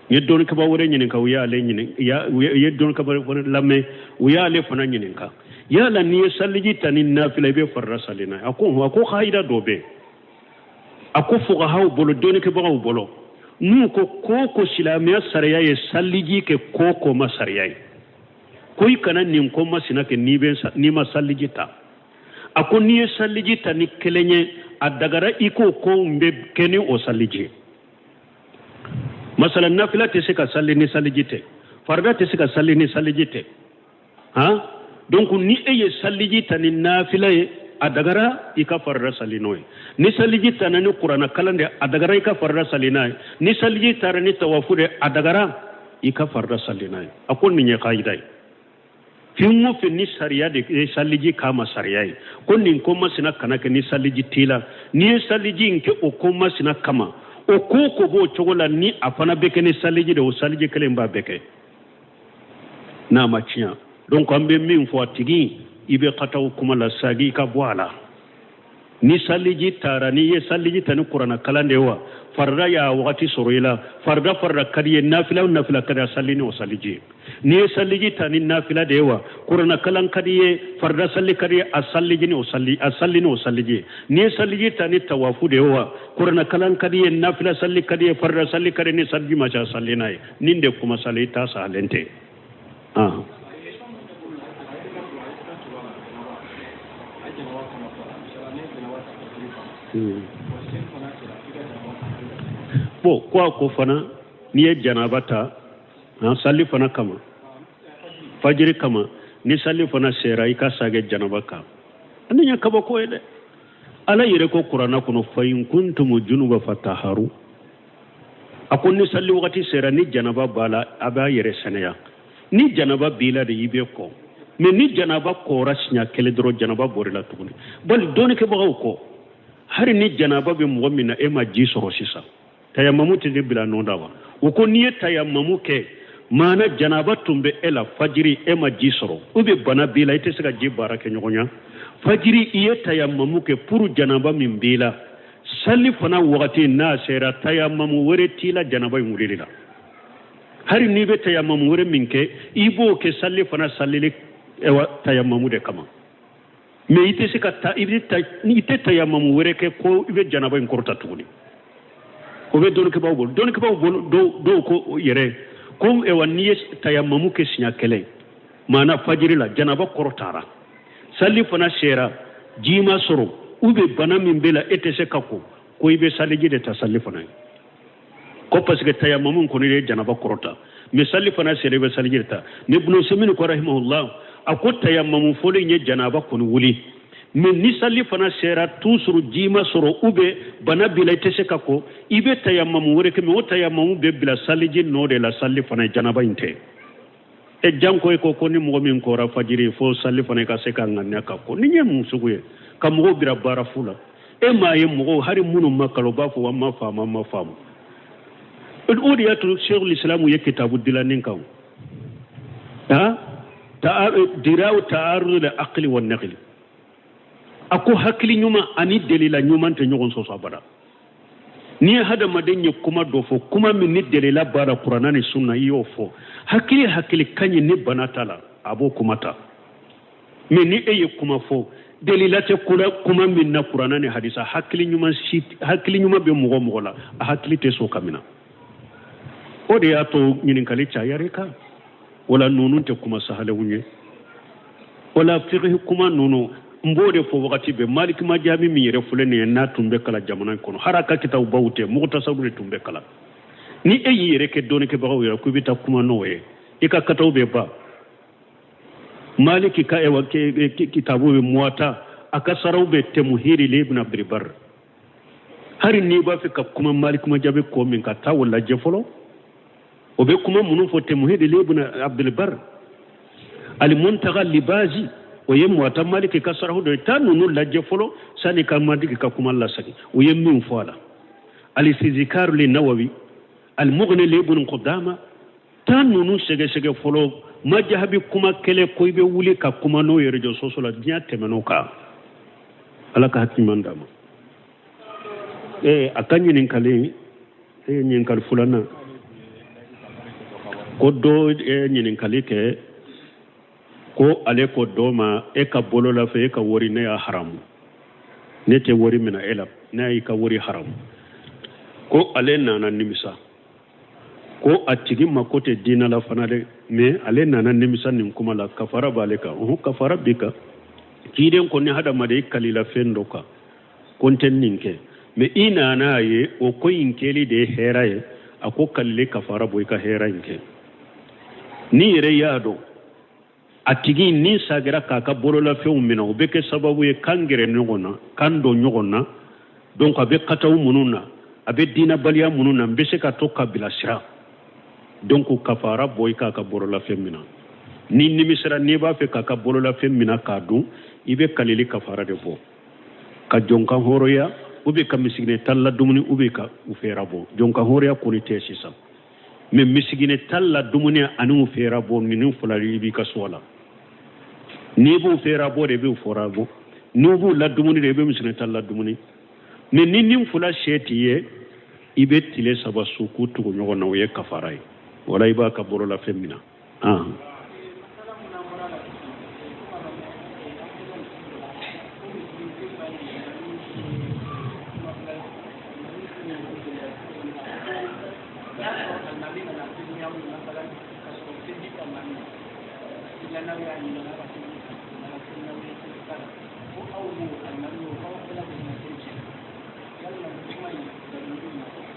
N ye dɔnnikɛbaa wɛrɛ ɲininka, u y'ale ɲininka, u ye dɔnnikɛbaa wɛrɛ lamɛn, u y'ale fana ɲininka, yala n'i ye saliji ta ni nafila, i bɛ farida sali n'a ye? A ko hɔn. A ko kayida dɔ bɛ yen, a ko fuqahaw bolo, dɔnnikɛbagaw bolo, n'u ko ko silamɛya sariya ye saliji kɛ ko ma sariya ye, ko i kana nin ko masina kɛ n'i ma saliji ta. A ko n'i ye saliji ta ni kelen ye, a dagara i k'o ko n bɛ kɛ ni o saliji ye. Masala, nafila tɛ se ka sali ni saliji tɛ, farida tɛ se ka sali ni saliji tɛ. Han, donc ni e ye saliji ta ni nafila ye, a dagara i ka farida sali n'o ye. Ni saliji tana ni kuranna kalan de, a dagara i ka farida sali n'a ye. Ni saliji taara ni tawafu de, a dagara i ka farida sali n'a ye. A ko nin ye kayida ye. Fɛn o fɛn ni sariya de ye saliji k'a ma sariya ye, ko nin ko masina kana kɛ ni saliji t'i la, n'i ye saliji in kɛ o ko masina kama, o ko b'o cogo la, ni a fana bɛ kɛ ni saliji de, o saliji kelen b'a bɛɛ kɛ n'a ma tiɲɛ. Donc an bɛ min fɔ a tigi, i bɛ kataw kuma la sagi, i ka bɔ a la. Ni saliji taara, n'i ye saliji ta ni kuranna kalan de ye wa, farida y'a wagati sɔrɔ i la, farida ka di ye, nafila o nafila ka di a sali ni o saliji ye. N'i ye saliji ta ni nafila de ye wa, kuranna kalan ka di ye, farida sali ka di ye, a saliji ni o sali, a sali ni o saliji ye. N'i ye saliji ta ni tawafu de ye wa, kuranna kalan ka di ye, nafila sali ka di ye, farida sali ka di ye, ni saliji ma ca, sali n'a ye. Nin de kuma sali, i t'a salen tɛ. Bon, ko a ko fana n'i ye janaba ta sali fana kama, fajiri kama, ni sali fana sera, i ka sagɛ janaba kan. Ani ye kabako ye dɛ. Ala yɛrɛ ko kuranna kɔnɔ, fa in kuntum junuba fataharu. A ko ni sali wagati sera, ni janaba b'a la, a b'a yɛrɛ sɛnɛya. Ni janaba b'i la de, i bɛ kɔ. Mais ni janaba kɔra siɲɛ kelen dɔrɔn, janaba bɔr'i la tuguni. Bali dɔnnikɛbagaw kɔ, hali ni janaba bɛ mɔgɔ min na, e ma ji sɔrɔ sisan, tayamamu tɛ ne bila nɔ da wa? O ko n'i ye tayamamu kɛ, maana janaba tun bɛ e la fajiri, e ma ji sɔrɔ, ou bien bana b'i la, i tɛ se ka ji baara kɛ ɲɔgɔn ya, fajiri i ye tayamamu kɛ pour janaba min b'i la, sali fana wagati n'a sera, tayamamu wɛrɛ t'i la janaba in wulili la. Hali n'i bɛ tayamamu wɛrɛ min kɛ, i b'o kɛ sali fana salili tayamamu de kama. Mais i tɛ se ka ta, i bɛ ta, i tɛ tayamamu wɛrɛ kɛ ko i bɛ janaba in kɔrɔta tuguni. O bɛ dɔnnikɛbaaw bolo. Dɔnnikɛbaaw bolo, dɔw ko yɛrɛ ko n'i ye tayamamu kɛ siɲɛ kelen, maana fajiri la, janaba kɔrɔtara, sali fana sera, ji ma sɔrɔ, ou bien bana min b'e la, e tɛ se ka ko, ko i bɛ saliji de ta sali fana ye, ko parce que tayamamu kɔni ye janaba kɔrɔta, mais sali fana sera, i bɛ saliji de ta. Mais Ibn Usaymin ko rahimahullah, a ko tayamamu fɔlen ye janaba kɔni wuli, mais ni sali fana sera toujours ji ma sɔrɔ, ou bien bana b'i la, i tɛ se ka ko, i bɛ tayamamu wɛrɛ kɛ, mais o tayamamu bɛ bila saliji nɔ de la, sali fana ye, janaba in tɛ. E janko e ko ni mɔgɔ min kɔra fajiri, fo sali fana i ka se ka ŋaniya ka ko. Ni ye mun sugu ye ka mɔgɔw bila baara fu la? E m'a ye mɔgɔw hari minnu ma kalan u b'a fɔ an ma faamu, an ma faamu. O de y'a to Sheikhul Islam ye kitabu dilan nin kan, ha, diraw ta'arud al-aqli wa naqli. A ko hakili ɲuman ani delila ɲuman tɛ ɲɔgɔn sɔsɔ abada. N'i ye hadamaden ye kuma dɔ fɔ, kuma min ni delila b'a la kuranna ni sunna, i y'o fɔ, hakili ka ɲi ni bana t'a la, a b'o kuma ta. Mais ni e ye kuma fɔ delila tɛ kuma min na kuranna ni hadisa, hakili ɲuman si, hakili ɲuman bɛ mɔgɔ mɔgɔ la, a hakili tɛ sɔn ka minɛ. O de y'a to ɲininkali cayara i kan. Wala ninnu tɛ kuma sahalenw ye. Wala fiqh kuma ninnu, n b'o de fɔ wagati bɛɛ. Maliki majabi min yɛrɛ filɛ nin ye, n'a tun bɛ kalan jamana in kɔnɔ, hari a ka kitabubaw tɛ, mugutasaru de tun bɛ kalan. Ni e y'i yɛrɛ kɛ dɔnnikɛbagaw yɛrɛ ko i bɛ taa kuma n'o ye, i ka kataw bɛ ban. Maliki ka ewa kitabu bɛ muwata, a ka saraw bɛ Temuhiri li ibn Abdul Barr. Hari n'i b'a fɛ ka kuma Maliki majabi ko min ka taa o lajɛ fɔlɔ, o bɛ kuma minnu fɔ Temuhiri li ibn Abdul Barr, Alimuntaga Libazi, o ye muwata Maliki ka sarahu dɔ ye. Taa ninnu lajɛ fɔlɔ sani ka Maliki ka kuma lasegin, u ye min fɔ a la. Alisizikaru li Nawawi, Alimughni li ibn Qudama, taa ninnu sɛgɛsɛgɛ fɔlɔ. Majahabi kuma kɛlɛ ko i bɛ wuli ka kuma n'o yɛrɛ jɔ sɔsɔ la, diɲɛ tɛmɛn'o kan. Ala ka hakili ɲuman d'a ma. A ka ɲininkali, ɲininkali filanan, ko dɔ ye ɲininkali kɛ ko ale ko dɔ ma, e ka bolo la fɛ, e ka wari ne y'a haramu, ne tɛ wari minɛ e la, ne y'i ka wari haramu. Ko ale nana nimisa, ko a tigi mako tɛ diinɛ la fana dɛ, mais ale nana nimisa nin kuma la, kafara b'ale kan. Ɔhɔn, kafara b'i kan. Ciden ko ni hadamaden i kalila fɛn dɔ kan ko n tɛ nin kɛ, mais i nana a ye o ko in kɛli de ye hɛrɛ ye, a ko kalili kafara bɔ i ka hɛrɛ in kɛ. N'i yɛrɛ y'a dɔn a tigi ni sagira k'a ka bololafɛnw minɛ, o bɛ kɛ sababu ye kan gɛrɛ ɲɔgɔn na, kan don ɲɔgɔn na, donc a bɛ kataw minnu na, a bɛ diinɛbaliya minnu na, n bɛ se ka to ka bilasira. Donc kafara bɔ i k'a ka bololafɛn minɛ. Ni nimisira, n'i b'a fɛ k'a ka bololafɛn minɛ k'a dun, i bɛ kalili kafara de bɔ, ka jɔnkan hɔrɔnya, ou bien ka misigine tan ladumuni, ou bien ka u fɛɛrɛ bɔ. Jɔnkan hɔrɔnya kɔni tɛ sisan, mais misigine tan ladumuni ani u fɛɛrɛ bɔ, ninnu fila i b'i ka so la. N'i b'u fɛɛrɛ bɔ de, i b'u fɔra bɔ, n'u b'u ladumuni de, i bɛ misigine tan ladumuni. Mais ni nin fila se t'i ye, i bɛ tile 3 su k'u tugu ɲɔgɔn na, o ye kafara ye. Wala i b'a ka bololafɛn minɛ.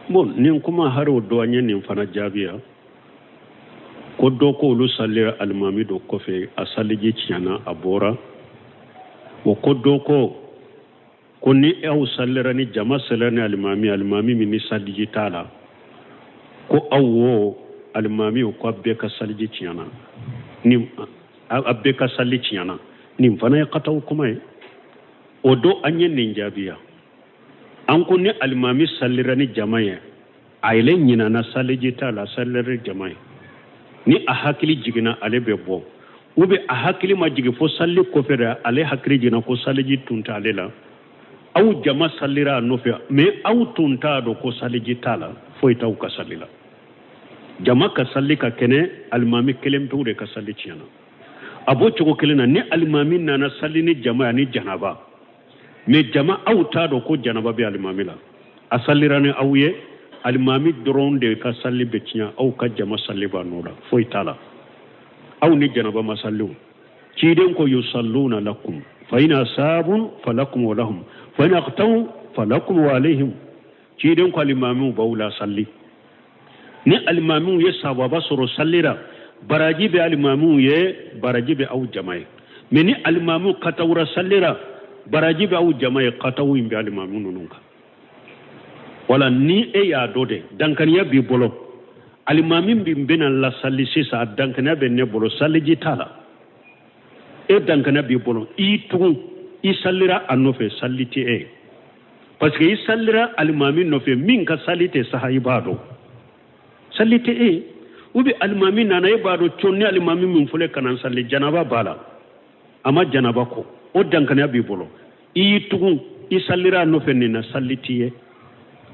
Bon, nin kuma hari o dɔ an ye nin fana jaabi yan. Ko dɔ ko olu salira alimami dɔ kɔfɛ, a saliji tiɲɛna, a bɔra. O ko dɔ ko ko ni aw salira ni jama salira ni alimami, alimami min ni saliji t'a la, ko aw wo alimami o ko a bɛɛ ka saliji tiɲɛna, ni a bɛɛ ka sali tiɲɛna. Nin fana ye kataw kuma ye. O don an ye nin jaabi yan. An ko ni alimami salira ni jama ye, a yɛlɛ ɲinana saliji t'a la, a salira ni jama ye, ni a hakili jiginna ale bɛ bɔ, ou bien a hakili ma jigin fo sali kɔfɛ de, ale hakili jiginna ko saliji tun t'ale la, aw jama salira a nɔfɛ, mais aw tun t'a dɔn ko saliji t'a la, foyi t'aw ka sali la. Jama ka sali ka kɛnɛ, alimami kelen pewu de ka sali tiɲɛna. A b'o cogo kelen na, ni alimami nana sali ni jama ye ani janaba, mais jama aw t'a dɔn ko janaba bɛ alimami la, a salira ni aw ye, alimami dɔrɔn de ka sali bɛ tiɲɛ, aw ka jama sali b'a nɔ la, foyi t'a la. Aw ni janaba ma sali o. Ciden ko yusalluna lakum fa in asabun falakum wa lahum fa in aqtaw falakum wa alayhim. Ciden ko alimamiw b'aw la sali. Ni alimamiw ye sababa sɔrɔ salira, baraji bɛ alimamiw ye, baraji bɛ aw jama ye. Mais ni alimamiw katawura salira, baraji bɛ aw jama ye, kataw in bɛ alimamiw ninnu kan. Wala ni e y'a dɔn de, dankaniya b'i bolo, alimami min bɛna lasali sisan, a dankaniya bɛ ne bolo, saliji t'a la, e dankaniya b'i bolo, i tugun i salira a nɔfɛ, sali tɛ e ye. Parce que i salira alimami nɔfɛ min ka sali tɛ saha, i b'a dɔn sali tɛ e ye. Ou bien alimami nana, e b'a dɔn cɔn ni alimami min filɛ ka na sali, janaba b'a la, a ma janaba ko, o dankaniya b'i bolo. I y'i tugun, i salira a nɔfɛ nin na, sali t'i ye,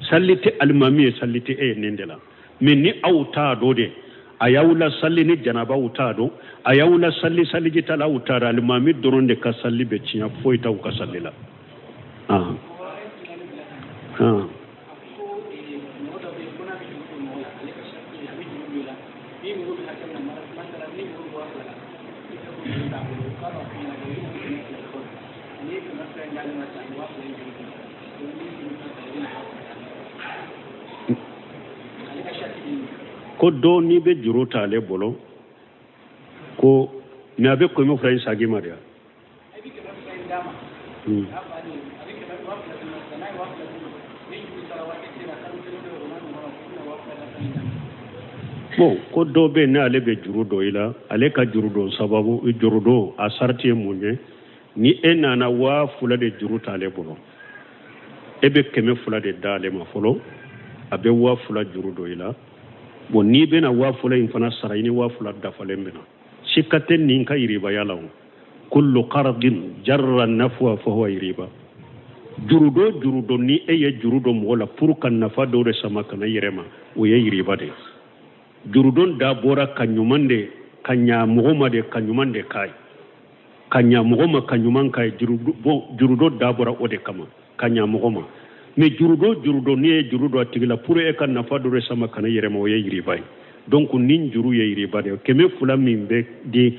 sali tɛ alimami ye, sali tɛ e ye nin de la. Mais ni aw t'a dɔn de, a y'aw la sali ni janaba, aw t'a dɔn, a y'aw la sali saliji t'a la, aw t'a dɔn, alimami dɔrɔn de ka sali bɛ tiɲɛ, foyi t'aw ka sali la. Ah. Ah. Ko dɔ n'i bɛ juru ta ale bolo ko mais a bɛ 200 in sagi ma de wa? Bon, ko dɔ bɛ yen n'ale bɛ juru don i la, ale ka juru don sababu, juru don a sarati ye mun ye? Ni e nana 2000 de juru ta ale bolo, e bɛ 200 de d'ale ma fɔlɔ, a bɛ 2000 juru don i la. Bon, n'i bɛna 2000 in fana sara, i ni 2000 dafalen bɛ na. Sika tɛ nin ka yiribaya la. O kullu qardin jarra nafwa fa huwa riba. Juru don, juru don, ni e ye juru don mɔgɔ la pour ka nafa dɔ de sama ka na i yɛrɛ ma, o ye yiriba de ye. Jurudon dabɔra ka ɲuman de ka ɲa mɔgɔ ma de, ka ɲuman de k'a ye, ka ɲa mɔgɔ ma, ka ɲuman k'a ye. Jurudon dabɔra o de kama, ka ɲa mɔgɔ ma. Mais jurudon, jurudon, n'i ye juru don a tigi la pour e ka nafa dɔ de sama ka na i yɛrɛ ma, o ye yiriba ye. Donc nin juru ye yiriba de ye. 200 min bɛ di,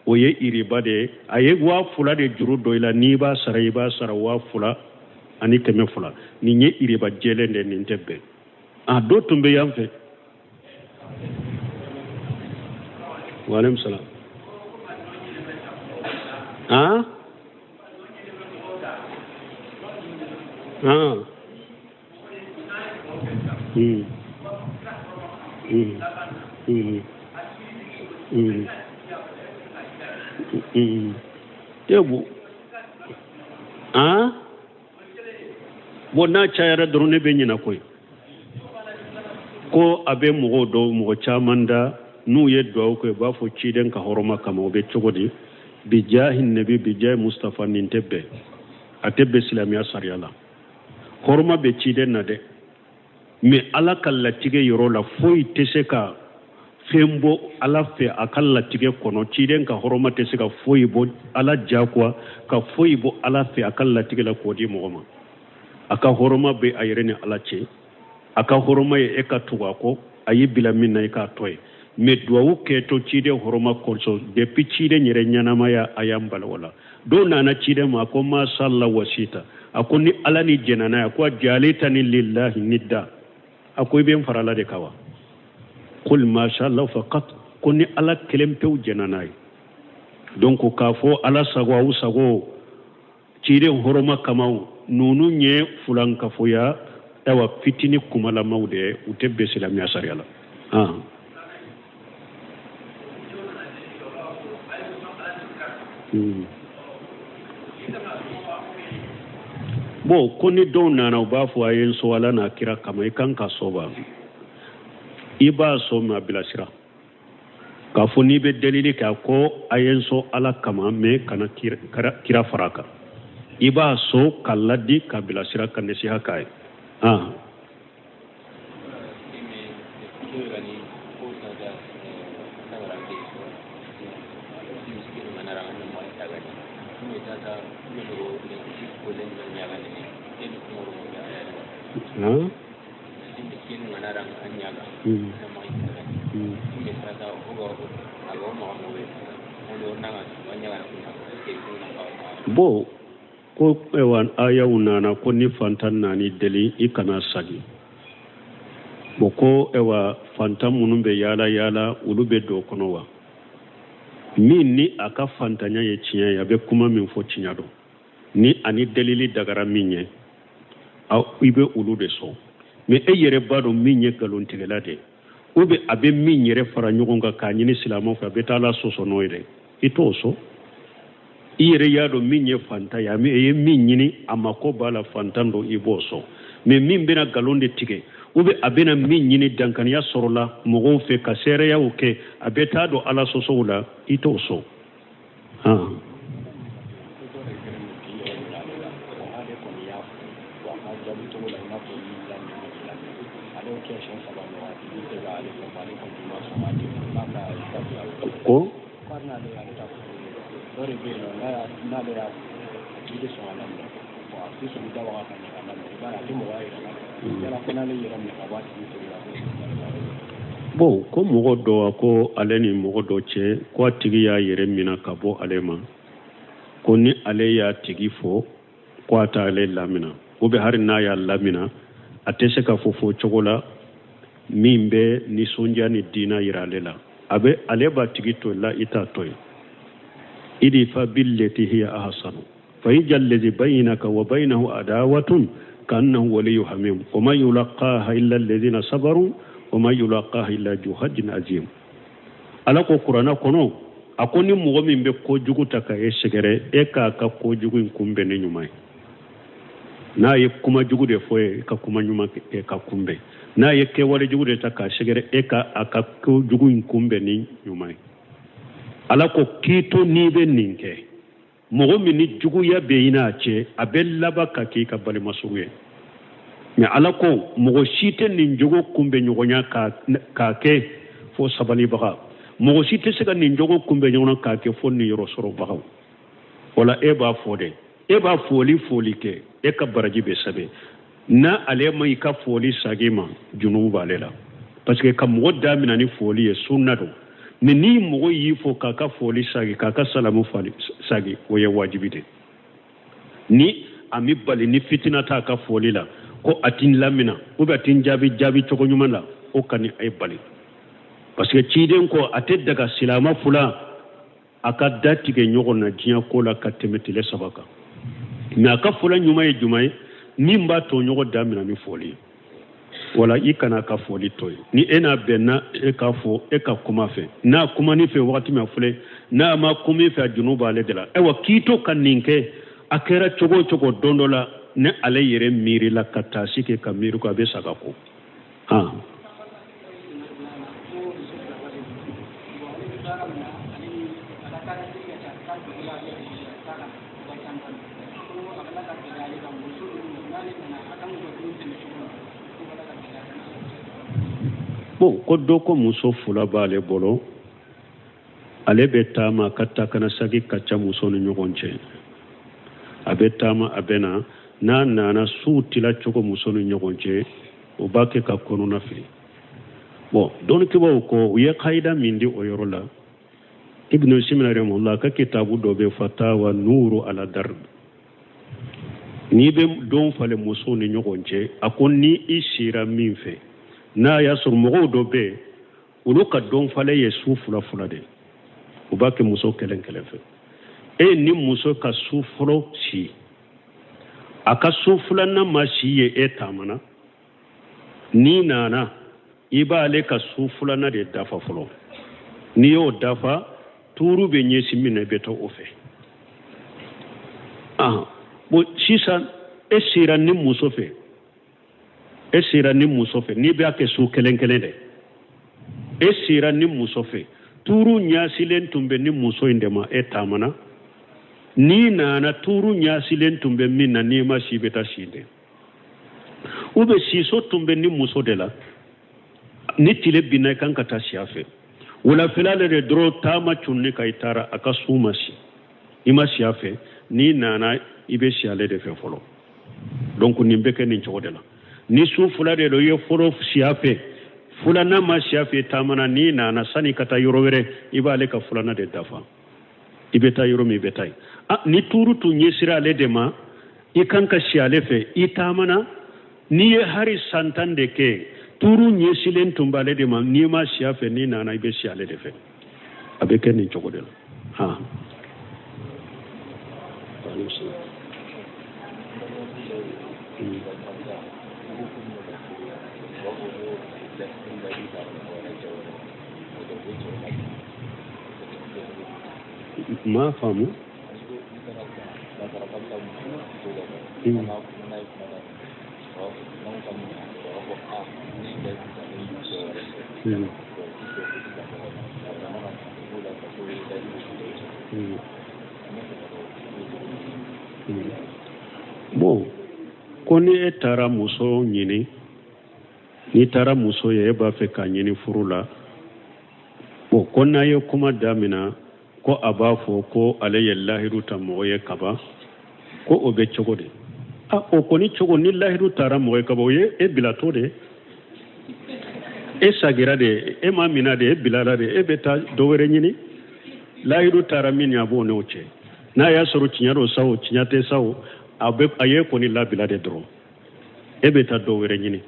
o ye yiriba de ye. A ye 2000 de juru don i la, n'i b'a sara, i b'a sara 2200. Nin ye yiriba jɛlen de, nin tɛ bɛn. A dɔ tun bɛ yan fɛ. Waaleykum salaam. Han han. Hmm. Hmm. Hmm. Hmm. Hmm. Tebu. Han? Bon, n'a cayara dɔrɔn ne bɛ ɲinɛ koyi. Ko a bɛ mɔgɔw dɔw, mɔgɔ caman da, n'u ye duwawu kɛ, u b'a fɔ ciden ka hɔrɔma kama. O bɛ cogo di? Bijahi nabi, bijahi mustafa, nin tɛ bɛn, a tɛ bɛn silamɛya sariya la. Hɔrɔma bɛ ciden na dɛ, mais ala ka latigɛ yɔrɔ la, foyi tɛ se ka fɛn bɔ ala fɛ a ka latigɛ kɔnɔ. Ciden ka hɔrɔma tɛ se ka foyi bɔ ala jagoya ka foyi bɔ ala fɛ a ka latigɛ la k'o di mɔgɔ ma. A ka hɔrɔma bɛ a yɛrɛ ni ala cɛ. A ka hɔrɔma ye e ka tugu a kɔ, a y'i bila min na, i k'a to yen. Mais duwawu kɛtɔ ciden hɔrɔma kosɔn, depuis ciden yɛrɛ ɲɛnamaya, a y'an bali o la. Dɔw nana ciden ma, a ko masala wasita, a ko ni ala ni jɛnna n'a ye, a ko jalitani lillahi nidda, a ko i bɛ n fara ala de kan wa? Qul masha Allah faqat, ko ni ala kelen pewu jɛnna n'a ye. Donc k'a fɔ ala sago, aw sago, ciden hɔrɔma kama, ninnu ye fulankafoya, ayiwa, fitini kumalamaw de ye, u tɛ bɛn silamɛya sariya la. Ah. Hmm. Bon, ko ni dɔw nana, u b'a fɔ a ye n sɔn ala n'a kira kama, i kan ka sɔn ba, i b'a sɔn, mais a bilasira k'a fɔ n'i bɛ delili kɛ, a ko a ye n sɔn ala kama, mais kana kira fara a kan. I b'a sɔn ka ladi, ka bilasira, ka nasiha k'a ye. Ah. Huh? Hmm. Hmm. Bon, ko ayiwa, ayaw nana ko ni fantan nan'i deli, i kana sagi. Bon, ko ayiwa, fantan minnu bɛ yaala yaala, olu bɛ don kɔnɔ wa? Min ni a ka fantanya ye tiɲɛ ye, a bɛ kuma min fɔ tiɲɛ don, ni ani delili dagara min ye, i bɛ olu de sɔn. Mais e yɛrɛ b'a dɔn min ye nkalontigɛla de ye, ou bien a bɛ min yɛrɛ fara ɲɔgɔn kan k'a ɲini silamɛw fɛ, a bɛ taa ala sɔsɔ n'o ye dɛ, i t'o sɔn. I yɛrɛ y'a dɔn min ye fantan ye, a ye min ɲini, a mako b'a la, fantan don, i b'o sɔn. Mais min bɛna nkalon de tigɛ, ou bien a bɛna min ɲini dankaniya sɔrɔla mɔgɔw fɛ ka seereyaw kɛ, a bɛ taa don ala sɔsɔw la, i t'o sɔn. Ko bon, ko mɔgɔ dɔ a ko ale ni mɔgɔ dɔ cɛ, ko a tigi y'a yɛrɛ minɛ ka bɔ ale ma, ko ni ale y'a tigi fo ko a t'ale lamina, ou bien hari n'a y'a lamina, a tɛ se ka fɔ fɔ cogo la min bɛ nisɔndiya ni diina yira ale la. A bɛ ale b'a tigi to la, i t'a to yen. Idfa billati hiya ahsanu fa idha alladhi baynaka wa baynahu adawatun ka'annahu waliyyu hamim wa ma yulaqaha illa alladhina sabaru wa ma yulaqaha illa dhu hazzin azim. Ala ko kuranna kɔnɔ, a ko ni mɔgɔ min bɛ kojugu ta ka e sɛgɛrɛ, e k'a ka kojugu in kunbɛn ni ɲuman ye. N'a ye kuma jugu de fɔ ye, e ka kuma ɲuman kɛ ka kunbɛn. N'a ye kɛwale jugu de ta k'a sɛgɛrɛ, e ka a ka kojugu in kunbɛn ni ɲuman ye. Ala ko k'i to n'i bɛ nin kɛ, mɔgɔ min ni juguya bɛ i n'a cɛ, a bɛ laban ka k'i ka balima sugu ye. Mais ala ko mɔgɔ si tɛ nin jogo kunbɛn ɲɔgɔnya k'a kɛ fo sabalibaga. Mɔgɔ si tɛ se ka nin jogo kunbɛn ɲɔgɔn na k'a kɛ fo niyɔrɔ sɔrɔbagaw. O la e b'a fɔ dɛ, e b'a foli foli kɛ, e ka baraji bɛ sɛbɛn. N'a ale ma i ka foli sagi ma, junubu b'ale la, parce que ka mɔgɔ da minɛ ni foli ye sunna don. Mais ni mɔgɔ y'i fo k'a ka foli sagi, k'a ka salamu fali sagi, o ye wajibi de. Ni a mi bali ni fitina t'a ka foli la, ko a ti lamina ou bien a ti jaabi jaabi cogo ɲuman la, o kana e bali. Parce que ciden ko a tɛ daga silama fila a ka da tigɛ ɲɔgɔn na diɲɛ ko la ka tɛmɛ tile 3 kan. Mais a ka fɔla ɲuman ye jumɛn ye? Min b'a to ɲɔgɔn da minɛ ni foli ye. Wala i kana ka foli to ye. Ni e n'a bɛnna, e k'a fɔ, e ka kuma fɛ. N'a kumani fɛ wagati min a filɛ, n'a ma kuma fɛ, a junu b'ale de la. Ayiwa, k'i to ka nin kɛ, a kɛra cogo o cogo don dɔ la, ni ale yɛrɛ miirila ka taasi kɛ ka miiri ko a bɛ sa ka ko. Han. Bon, ko dɔ ko muso fila b'ale bolo, ale bɛ taama ka taa kana sagi ka ca muso ni ɲɔgɔn cɛ. A bɛ taama, a bɛ na, n'a nana su tila cogo muso ni ɲɔgɔn cɛ, o b'a kɛ ka kɔnɔna fili. Bon, dɔnnikɛbaaw ko u ye kayida min di o yɔrɔ la, Ibn Usaymin rahimahullah ka kitabu dɔ bɛ fatawa nuru ala darb. N'i bɛ don falen musow ni ɲɔgɔn cɛ, a ko ni i sira min fɛ, n'a y'a sɔrɔ mɔgɔw dɔ bɛ yen, olu ka don falen ye su fila fila de, u b'a kɛ muso kelen kelen fɛ. E ni muso ka su fɔlɔ si, a ka su filanan ma si ye, e taamana, n'i nana i b'ale ka su filanan de dafa fɔlɔ. N'i y'o dafa, tuuru bɛ ɲɛsin min na, i bɛ taa o fɛ. Bon, sisan e sera ni muso fɛ, e sera ni muso fɛ, n'i b'a kɛ su kelen kelen dɛ, e sera ni muso fɛ, tuuru ɲasilen tun bɛ ni muso in de ma, e taamana, n'i nana tuuru ɲasilen tun bɛ min na, n'i ma si bɛ taa si de. Ou bien siso tun bɛ ni muso de la, ni tile binna i kan ka taa si a fɛ. Wulafɛla le de dɔrɔn taama cunni ka i taara a ka su ma si, i ma si a fɛ, n'i nana i bɛ si ale de fɛ fɔlɔ. Donc nin bɛ kɛ nin cogo de la. Ni su fila de don, i ye fɔlɔ si a fɛ, filanan ma si a fɛ, taamana, n'i nana sani ka taa yɔrɔ wɛrɛ, i b'ale ka filanan de dafa, i bɛ taa yɔrɔ min, i bɛ taa yen. Ni tuuru tun ɲɛsira ale de ma, i kan ka si ale fɛ, i taamana, n'i ye hari san 10 de kɛ, tuuru ɲɛsilen tun b'ale de ma, n'i ma si a fɛ, n'i nana i bɛ si ale de fɛ. A bɛ kɛ nin cogo de la. Han. M'a faamu. Bon, ko ni e taara muso ɲini, n'i taara muso ye, e b'a fɛ k'a ɲini furu la. Bon, ko n'a ye kuma damina, ko a b'a fɔ ko ale ye lahidu ta mɔgɔ ye kaban, ko o bɛ cogo di? A o kɔni cogo, ni lahidu tara mɔgɔ ye kaban, o ye e bilatɔ de ye, e sagira de, e ma mina de, e bilala de, e bɛ taa dɔ wɛrɛ ɲini. Lahidu tara min ye, a b'o n'o cɛ. N'a y'a sɔrɔ tiɲɛ don sa o, tiɲɛ tɛ sa o, a bɛ a ye kɔni labila de dɔrɔn, e bɛ taa dɔ wɛrɛ ɲini.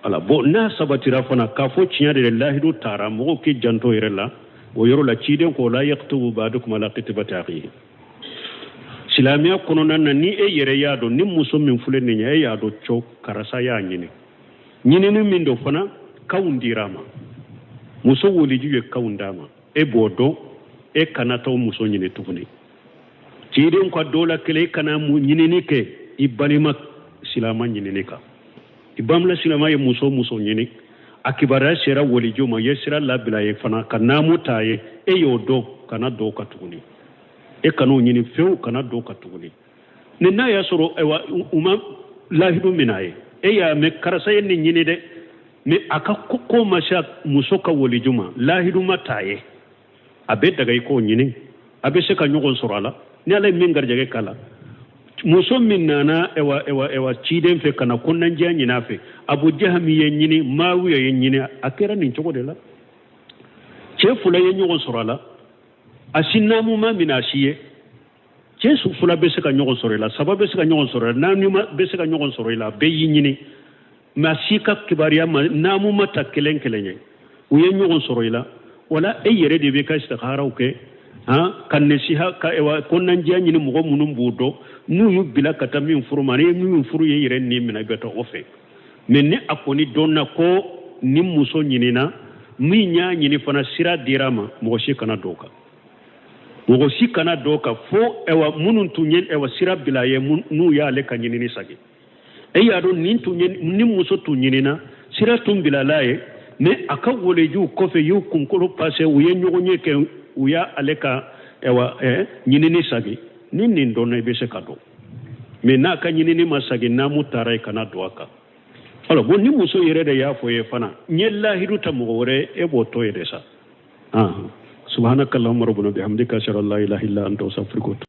Ala, bon, n'a sabatira fana k'a fɔ tiɲɛ de lahidu tara, mɔgɔw k'i janto yɛrɛ la o yɔrɔ la. Ciden ko la yaktubu ba'dukum ala kitibati akhihi. Silamɛya kɔnɔna na, ni e yɛrɛ y'a dɔn ni muso min filɛ nin ye, e y'a dɔn co karisa y'a ɲini, ɲinini min don fana, kanw dira a ma, muso waliju ye kanw d'a ma, e b'o dɔn, e kana taa muso ɲini tuguni. Ciden ka dɔ la kelen, e kana mu ɲinini kɛ i balima silama ɲinini kan. I balima silama ye muso muso ɲini, a kibaruya sera waliju ma, ye sira labila ye fana ka naamu ta ye, e y'o dɔn, kana don kan tuguni. E kan'o ɲini fewu, kana don kan tuguni. Ni n'a y'a sɔrɔ, ayiwa, u ma lahidu minɛ a ye, e y'a mɛn karisa ye nin ɲini dɛ, mais a ka ko ma se muso ka waliju ma, lahidu ma t'a ye, a bɛ daga i k'o ɲini. A bɛ se ka ɲɔgɔn sɔrɔ a la ni Ala ye min garijɛgɛ k'a la. Muso min nana, ewa ewa ewa, ciden fɛ ka na kɔnɔnajɛya ɲini a fɛ, Abu Jahami ye ɲini, Maawiya ye ɲini, a kɛra nin cogo de la. Cɛ fila ye ɲɔgɔn sɔrɔ a la, a si naamu ma minɛ a si ye. Cɛ su fila bɛ se ka ɲɔgɔn sɔrɔ i la, saba bɛ se ka ɲɔgɔn sɔrɔ i la, naani bɛ se ka ɲɔgɔn sɔrɔ i la, bɛɛ y'i ɲini, mais a si ka kibaruya ma naamu ma ta kelen kelen ye, u ye ɲɔgɔn sɔrɔ i la. Wala e yɛrɛ de bɛ ka istikharaw kɛ, han, ka nasiha ka, ewa, kɔnɔnajɛya ɲini mɔgɔ minnu b'o dɔn, n'u y'u bila ka taa min furu ma, ni ye min furu ye, yɛrɛ ni minɛ, i bɛ taa o fɛ. Mais ni a kɔni dɔnna ko ni muso ɲinina, min y'a ɲini fana, sira dira a ma, mɔgɔ si kana don o kan, mɔgɔ si kana don o kan fo, ɛwa, minnu tun ye, ɛwa, sira bila a ye, n'u y'ale ka ɲinini sagi. E y'a dɔn nin tun ye, ni muso tun ɲinina, sira tun bilala ye, mais a ka walejuw kɔfɛ y'u kunkolo pase, u ye ɲɔgɔn ye kɛ, u y'ale ka, ɛwa, ɲinini sagi. Ni nin dɔnna, i bɛ se ka don. Mais n'a ka ɲinini ma sagi, naamu taara, i kana don a kan. Alors bon, ni muso yɛrɛ de y'a fɔ ye fana, n ye lahidu ta mɔgɔ wɛrɛ, e b'o to ye de sa. Subhanakallahumma rabbana bihamdika, ashhadu an la ilaha illa anta, astaghfiruka.